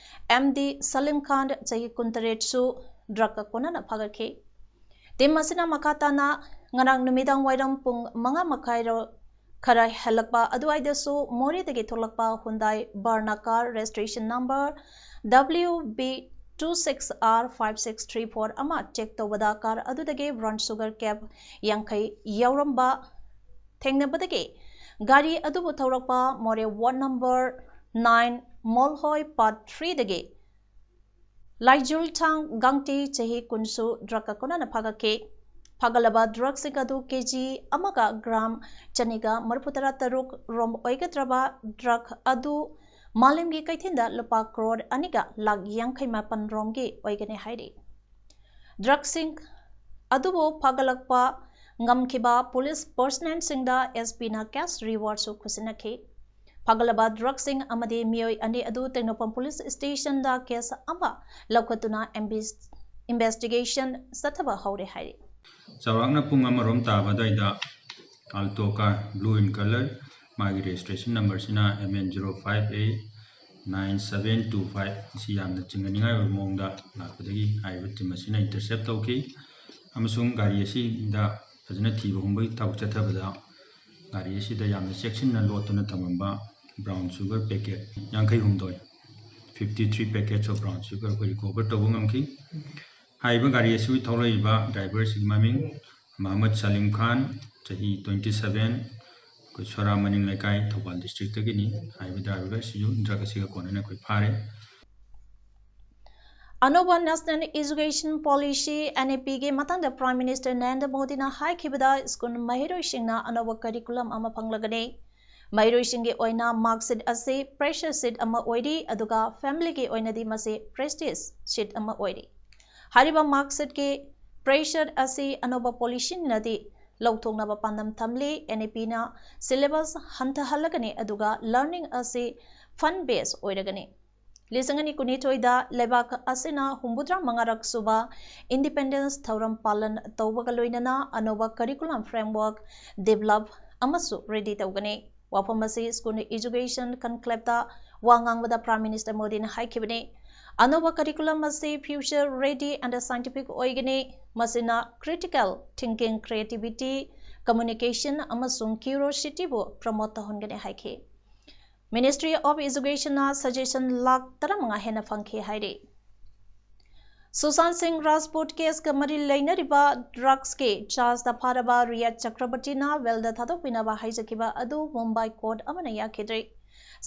ꯑꯦꯝ ꯗꯤ ꯁꯂꯤꯝ ꯈꯥꯟ, ꯆꯍꯤ ꯀꯨꯟꯇꯔꯦꯠꯁꯨ ꯗ꯭ꯔꯒꯀ ꯀꯣꯟꯅꯅ ꯐꯥꯒꯠꯈꯤ꯫ ꯇꯤꯝ ꯑꯁꯤꯅ ꯃꯈꯥ ꯇꯥꯅ ꯉꯔꯥꯡ ꯅꯨꯃꯤꯗꯥꯡ ꯋꯥꯏꯔꯝ ꯄꯨꯡ ꯃꯉꯥ ꯃꯈꯥꯏ ꯈꯔ ꯍꯦꯜꯂꯛꯄ ꯑꯗꯨꯋꯥꯏꯗꯁꯨ ꯃꯣꯔꯦꯗꯒꯤ ꯊꯣꯛꯂꯛꯄ Hyundai Verna car registration number W B two six R five six three four ꯑꯃ ꯆꯦꯛ ꯇꯧꯕꯗ ꯀꯥꯔ ꯑꯗꯨꯗꯒꯤ ꯕ꯭ꯔꯥꯎꯟ ꯁꯨꯒꯔ ꯀꯦꯞ ꯌꯥꯡꯈꯩ ꯌꯥꯎꯔꯝꯕ ꯊꯦꯡꯅꯕꯗꯒꯤ ꯒꯥꯔꯤ ꯑꯗꯨꯕꯨ ꯊꯧꯔꯛꯄ ꯃꯣꯔꯦ ꯋꯥꯔꯗ ꯅꯝꯕꯔ ꯅꯥꯏꯟ ꯃꯣꯜꯍꯣꯏ ꯄꯥꯔꯠ ꯊ꯭ꯔꯤꯗꯒꯤ ꯂꯥꯏꯖꯨꯜꯊꯥꯡ ꯒꯥꯡꯇꯤ, ꯆꯍꯤ ꯀꯨꯟꯁꯨ ꯗ꯭ꯔꯒꯀ ꯀꯣꯟꯅꯅ ꯐꯥꯒꯠꯈꯤ꯫ ꯐꯥꯒꯠꯂꯕ ꯗ꯭ꯔꯒꯁꯤꯡ ꯑꯗꯨ ꯀꯦ ꯖꯤ ꯑꯃꯒ ꯒ꯭ꯔꯥꯝ ꯆꯅꯤꯒ ꯃꯔꯤꯐꯨꯇꯔꯥ ꯇꯔꯨꯛ ꯔꯣꯝ ꯑꯣꯏꯒꯗ꯭ꯔꯕ ꯗ꯭ꯔꯒ ꯑꯗꯨ ꯃꯥꯂꯦꯝꯒꯤ ꯀꯩꯊꯦꯜꯗ ꯂꯨꯄꯥ ꯀ꯭ꯔꯣꯔ ꯑꯅꯤꯒ ꯂꯥꯈ ꯌꯥꯡꯈꯩ ꯃꯥꯄꯟ ꯔꯣꯝꯒꯤ ꯑꯣꯏꯒꯅꯤ ꯍꯥꯏꯔꯤ꯫ ꯗ꯭ꯔꯒꯁꯤꯡ ꯑꯗꯨꯕꯨ ꯐꯥꯒꯠꯂꯛꯄ ꯉꯝꯈꯤꯕ ꯄꯨꯂꯤꯁ ꯄꯔꯁꯅꯦꯜꯁꯤꯡꯗ ꯑꯦꯁ ꯄꯤꯅ ꯀꯦꯁ ꯔꯤꯋꯥꯔꯗꯁꯨ ꯈꯨꯠꯁꯤꯟꯅꯈꯤ꯫ ꯐꯥꯒꯠꯂꯕ ꯗ꯭ꯔꯒꯁꯤꯡ ꯑꯃꯗꯤ ꯃꯤꯑꯣꯏ ꯑꯅꯤ ꯑꯗꯨ ꯇꯦꯡꯅꯧꯄꯜ ꯄꯨꯂꯤꯁ ꯁ꯭ꯇꯦꯁꯟꯗ ꯀꯦꯁ ꯑꯃ ꯂꯧꯈꯠꯇꯨꯅ ꯏꯟꯚꯦꯁ-, ꯏꯟꯚꯦꯁꯇꯤꯒꯦꯁꯟ ꯆꯠꯊꯕ ꯍꯧꯔꯦ ꯍꯥꯏꯔꯤ꯫ ꯆꯥꯎꯔꯥꯛꯅ ꯄꯨꯡ ꯑꯃꯔꯣꯝ ꯇꯥꯕ ꯑꯗꯨꯋꯥꯏꯗ Alto car, blue in colour, ꯃꯥꯒꯤ registration number ꯁꯤꯅ M N zero five A nine seven two five, ꯑꯁꯤ ꯌꯥꯝꯅ ꯆꯤꯡꯅꯅꯤꯡꯉꯥꯏ ꯑꯣꯏꯕ ꯃꯑꯣꯡꯗ ꯂꯥꯛꯄꯗꯒꯤ ꯍꯥꯏꯔꯤꯕ team ꯑꯁꯤꯅ intercept ꯇꯧꯈꯤ ꯑꯃꯁꯨꯡ ꯒꯥꯔꯤ ꯑꯁꯤꯗ ꯐꯖꯅ ꯊꯤꯕ ꯍꯨꯝꯕꯒꯤ ꯊꯕꯛ ꯆꯠꯊꯕꯗ ꯒꯥꯔꯤ ꯑꯁꯤꯗ ꯌꯥꯝꯅ ꯆꯦꯛꯁꯤꯟꯅ ꯂꯣꯠꯇꯨꯅ ꯊꯝꯃꯝꯕ brown sugar packet ꯌꯥꯡꯈꯩ ꯍꯨꯝꯗꯣꯏ, fifty three packets of brown sugar ꯑꯩꯈꯣꯏ recover ꯇꯧꯕ ꯉꯝꯈꯤ꯫ ꯍꯥꯏꯔꯤꯕ ꯒꯥꯔꯤ ꯑꯁꯤ ꯊꯧꯔꯛꯏꯕ driver ꯑꯁꯤꯒꯤ ꯃꯃꯤꯡ ꯃꯍꯃꯗ ꯁꯂꯤꯝ ꯈꯥꯟ, ꯆꯍꯤ twenty seven, ꯑꯩꯈꯣꯏ ꯁꯣꯔꯥ ꯃꯅꯤꯡ ꯂꯩꯀꯥꯏ, ꯊꯧꯕꯥꯜ district ꯇꯒꯤꯅꯤ꯫ ꯍꯥꯏꯔꯤꯕ driver ꯑꯁꯤꯁꯨ drug ꯑꯁꯤꯒ ꯀꯣꯟꯅꯅ ꯑꯩꯈꯣꯏ ꯐꯥꯔꯦ꯫ ꯑꯅꯧꯕ National Education Policy, N E P ꯒꯤ ꯃꯇꯥꯡꯗ Prime Minister ꯅꯔꯦꯟꯗ꯭ꯔ ꯃꯣꯗꯤꯅ ꯍꯥꯏꯈꯤꯕꯗ, ꯁ꯭ꯀꯨꯜ ꯃꯍꯩꯔꯣꯏꯁꯤꯡꯅ ꯑꯅꯧꯕ curriculum ꯑꯃ ꯐꯪꯂꯒꯅꯤ꯫ ꯃꯍꯩꯔꯣꯏꯁꯤꯡꯒꯤ ꯑꯣꯏꯅ mark sheet ꯑꯁꯤ pressure sheet ꯑꯃ ꯑꯣꯏꯔꯤ, ꯑꯗꯨꯒ family ꯒꯤ ꯑꯣꯏꯅꯗꯤ ꯃꯁꯤ prestige sheet ꯑꯃ ꯑꯣꯏꯔꯤ꯫ ꯍꯥꯏꯔꯤꯕ mark sheet ꯀꯤ pressure ꯑꯁꯤ ꯑꯅꯧꯕ policy ꯅꯗꯤ ꯂꯧꯊꯣꯛꯅꯕ ꯄꯥꯟꯗꯝ ꯊꯝꯂꯤ꯫ N E P ꯅ syllabus ꯍꯟꯊꯍꯜꯂꯒꯅꯤ, ꯑꯗꯨꯒ learning ꯑꯁꯤ fun based ꯑꯣꯏꯔꯒꯅꯤ꯫ ꯂꯤꯁꯤꯡ ꯑꯅꯤ ꯀꯨꯟꯅꯤꯊꯣꯏꯗ ꯂꯩꯕꯥꯛ ꯑꯁꯤꯅ ꯍꯨꯝꯐꯨꯇꯔꯥ ꯃꯉꯥꯔꯛ ꯁꯨꯕ Independence ꯊꯧꯔꯝ ꯄꯥꯂꯟ ꯇꯧꯕꯒ ꯂꯣꯏꯅꯅ ꯑꯅꯧꯕ curriculum framework develop ꯑꯃꯁꯨ ready ꯇꯧꯒꯅꯤ꯫ ꯋꯥꯐꯝ ꯑꯁꯤ School Education Conclave ꯇ ꯋꯥ ꯉꯥꯡꯕꯗ Prime Minister ꯃꯣꯗꯤꯅ ꯍꯥꯏꯈꯤꯕꯅꯤ꯫ ꯑꯅꯧꯕ curriculum ꯑꯁꯤ future ready and scientific ꯑꯣꯏꯒꯅꯤ꯫ ꯃꯁꯤꯅ critical thinking, creativity, communication ꯑꯃꯁꯨꯡ curiosity ꯕꯨ promote ꯇꯧꯍꯟꯒꯅꯤ ꯍꯥꯏꯈꯤ꯫ Ministry of Education ꯅ suggestion ꯂꯥꯈ ꯇꯔꯥꯃꯉꯥ ꯍꯦꯟꯅ ꯐꯪꯈꯤ ꯍꯥꯏꯔꯤ꯫ ꯁꯨꯁꯥꯟꯠ ꯁꯤꯡ ꯔꯥꯖꯄꯨꯠ case ꯀ ꯃꯔꯤ ꯂꯩꯅꯔꯤꯕ drugs ꯀꯤ charge ꯇ ꯐꯥꯔꯕ ꯔꯤꯌꯥ ꯆꯀ꯭ꯔꯕꯔꯇꯤꯅ bail ꯗ ꯊꯥꯗꯣꯛꯄꯤꯅꯕ ꯍꯥꯏꯖꯈꯤꯕ ꯑꯗꯨ ꯃꯨꯝꯕꯥꯏ court ꯑꯃꯅ ꯌꯥꯈꯤꯗ꯭ꯔꯤ꯫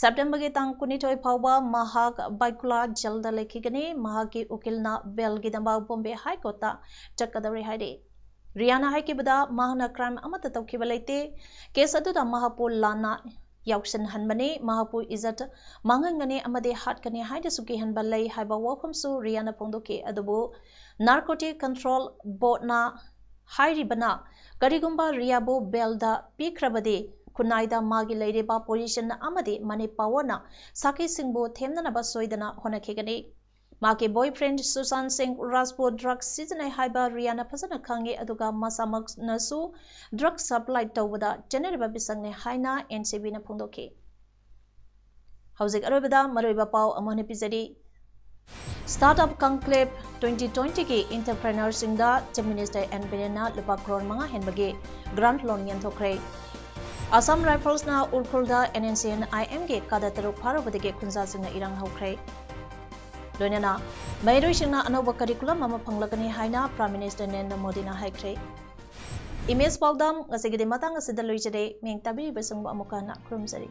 September ꯒꯤ ꯇꯥꯡ ꯀꯨꯟꯅꯤꯊꯣꯏ ꯐꯥꯎꯕ ꯃꯍꯥꯛ ꯕꯥꯏꯀꯨꯂꯥ jail ꯗ ꯂꯩꯈꯤꯒꯅꯤ꯫ ꯃꯍꯥꯛꯀꯤ ꯎꯀꯤꯜꯅ bail ꯒꯤꯗꯃꯛ Bombay High Court ꯇ ꯆꯠꯀꯗꯧꯔꯤ ꯍꯥꯏꯔꯤ꯫ ꯔꯤꯌꯥꯅ ꯍꯥꯏꯈꯤꯕꯗ, ꯃꯍꯥꯛꯅ crime ꯑꯃꯠꯇ ꯇꯧꯈꯤꯕ ꯂꯩꯇꯦ꯫ Case ꯑꯗꯨꯗ ꯃꯍꯥꯛꯄꯨ ꯂꯥꯟꯅ ꯌꯥꯎꯁꯤꯟꯍꯟꯕꯅꯤ, ꯃꯍꯥꯛꯄꯨ ꯏꯖꯠ ꯃꯥꯡꯍꯟꯒꯅꯤ ꯑꯃꯗꯤ ꯍꯥꯠꯀꯅꯤ ꯍꯥꯏꯅꯁꯨ ꯀꯤꯍꯟꯕ ꯂꯩ ꯍꯥꯏꯕ ꯋꯥꯐꯝꯁꯨ ꯔꯤꯌꯥꯅ ꯐꯣꯡꯗꯣꯛꯈꯤ꯫ ꯑꯗꯨꯕꯨ Narcotic Control Board ꯅ ꯍꯥꯏꯔꯤꯕꯅ, ꯀꯔꯤꯒꯨꯝꯕ ꯔꯤꯌꯥꯕꯨ bail ꯗ ꯄꯤꯈ꯭ꯔꯕꯗꯤ, ꯈꯨꯟꯅꯥꯏꯗ ꯃꯥꯒꯤ ꯂꯩꯔꯤꯕ position ꯑꯃꯗꯤ money powerꯅ ꯁꯥꯈꯤꯁꯤꯡꯕꯨ ꯊꯦꯝꯅꯅꯕ ꯁꯣꯏꯗꯅ ꯍꯣꯠꯅꯈꯤꯒꯅꯤ꯫ ꯃꯍꯥꯛꯀꯤ boyfriend ꯁꯨꯁꯥꯟ ꯁꯤꯡ ꯔꯥꯖꯄꯨꯠ drug ꯁꯤꯖꯤꯟꯅꯩ ꯍꯥꯏꯕ ꯔꯤꯌꯥꯅ ꯐꯖꯅ ꯈꯪꯏ, ꯑꯗꯨꯒ ꯃꯁꯥꯃꯛꯅꯁꯨ drug supply ꯇꯧꯕꯗ ꯆꯦꯟꯅꯔꯤꯕ ꯃꯤꯁꯛꯅꯤ ꯍꯥꯏꯅ NCBꯅ ꯐꯣꯡꯗꯣꯛꯈꯤ꯫ ꯍꯧꯖꯤꯛ ꯑꯔꯣꯏꯕꯗ ꯃꯔꯨꯑꯣꯏꯕ ꯄꯥꯎ ꯑꯃꯨꯛ ꯍꯟꯅ ꯄꯤꯖꯔꯤ꯫ Startup Conclave twenty twentyꯒꯤ entrepreneurꯁꯤꯡꯗ Chief Minister N Birenꯅ ꯂꯨꯄꯥ ꯀ꯭ꯔꯣꯔ ꯃꯉꯥ ꯍꯦꯟꯕꯒꯤ grant loan ꯌꯦꯟꯊꯣꯛꯈ꯭ꯔꯦ꯫ Assam Riflesꯅ ꯎꯈ꯭ꯔꯨꯜꯗ NSCN-IMꯒꯤ ꯀꯥꯗ ꯇꯔꯨꯛ ꯐꯥꯔꯨꯕꯗꯒꯤ ꯈꯨꯟꯖꯥꯁꯤꯡꯅ ꯏꯔꯥꯡ ꯍꯧꯈ꯭ꯔꯦ꯫ ꯂꯣꯏꯅꯅ ꯃꯍꯩꯔꯣꯏꯁꯤꯡꯅ ꯑꯅꯧꯕ curriculum ꯑꯃ ꯐꯪꯂꯒꯅꯤ ꯍꯥꯏꯅ Prime Minister ꯅꯔꯦꯟꯗ꯭ꯔ ꯃꯣꯗꯤꯅ ꯍꯥꯏꯈ꯭ꯔꯦ꯫ Image ꯄꯥꯎꯗꯝ ꯉꯁꯤꯒꯤꯗꯤ ꯃꯇꯥꯡ ꯑꯁꯤꯗ ꯂꯣꯏꯖꯔꯦ꯫ ꯃꯤꯌꯦꯡ ꯇꯥꯕꯤꯔꯤꯕꯁꯤꯡꯕꯨ ꯑꯃꯨꯛꯀ ꯍꯟꯅ ꯈꯨꯔꯨꯝꯖꯔꯤ꯫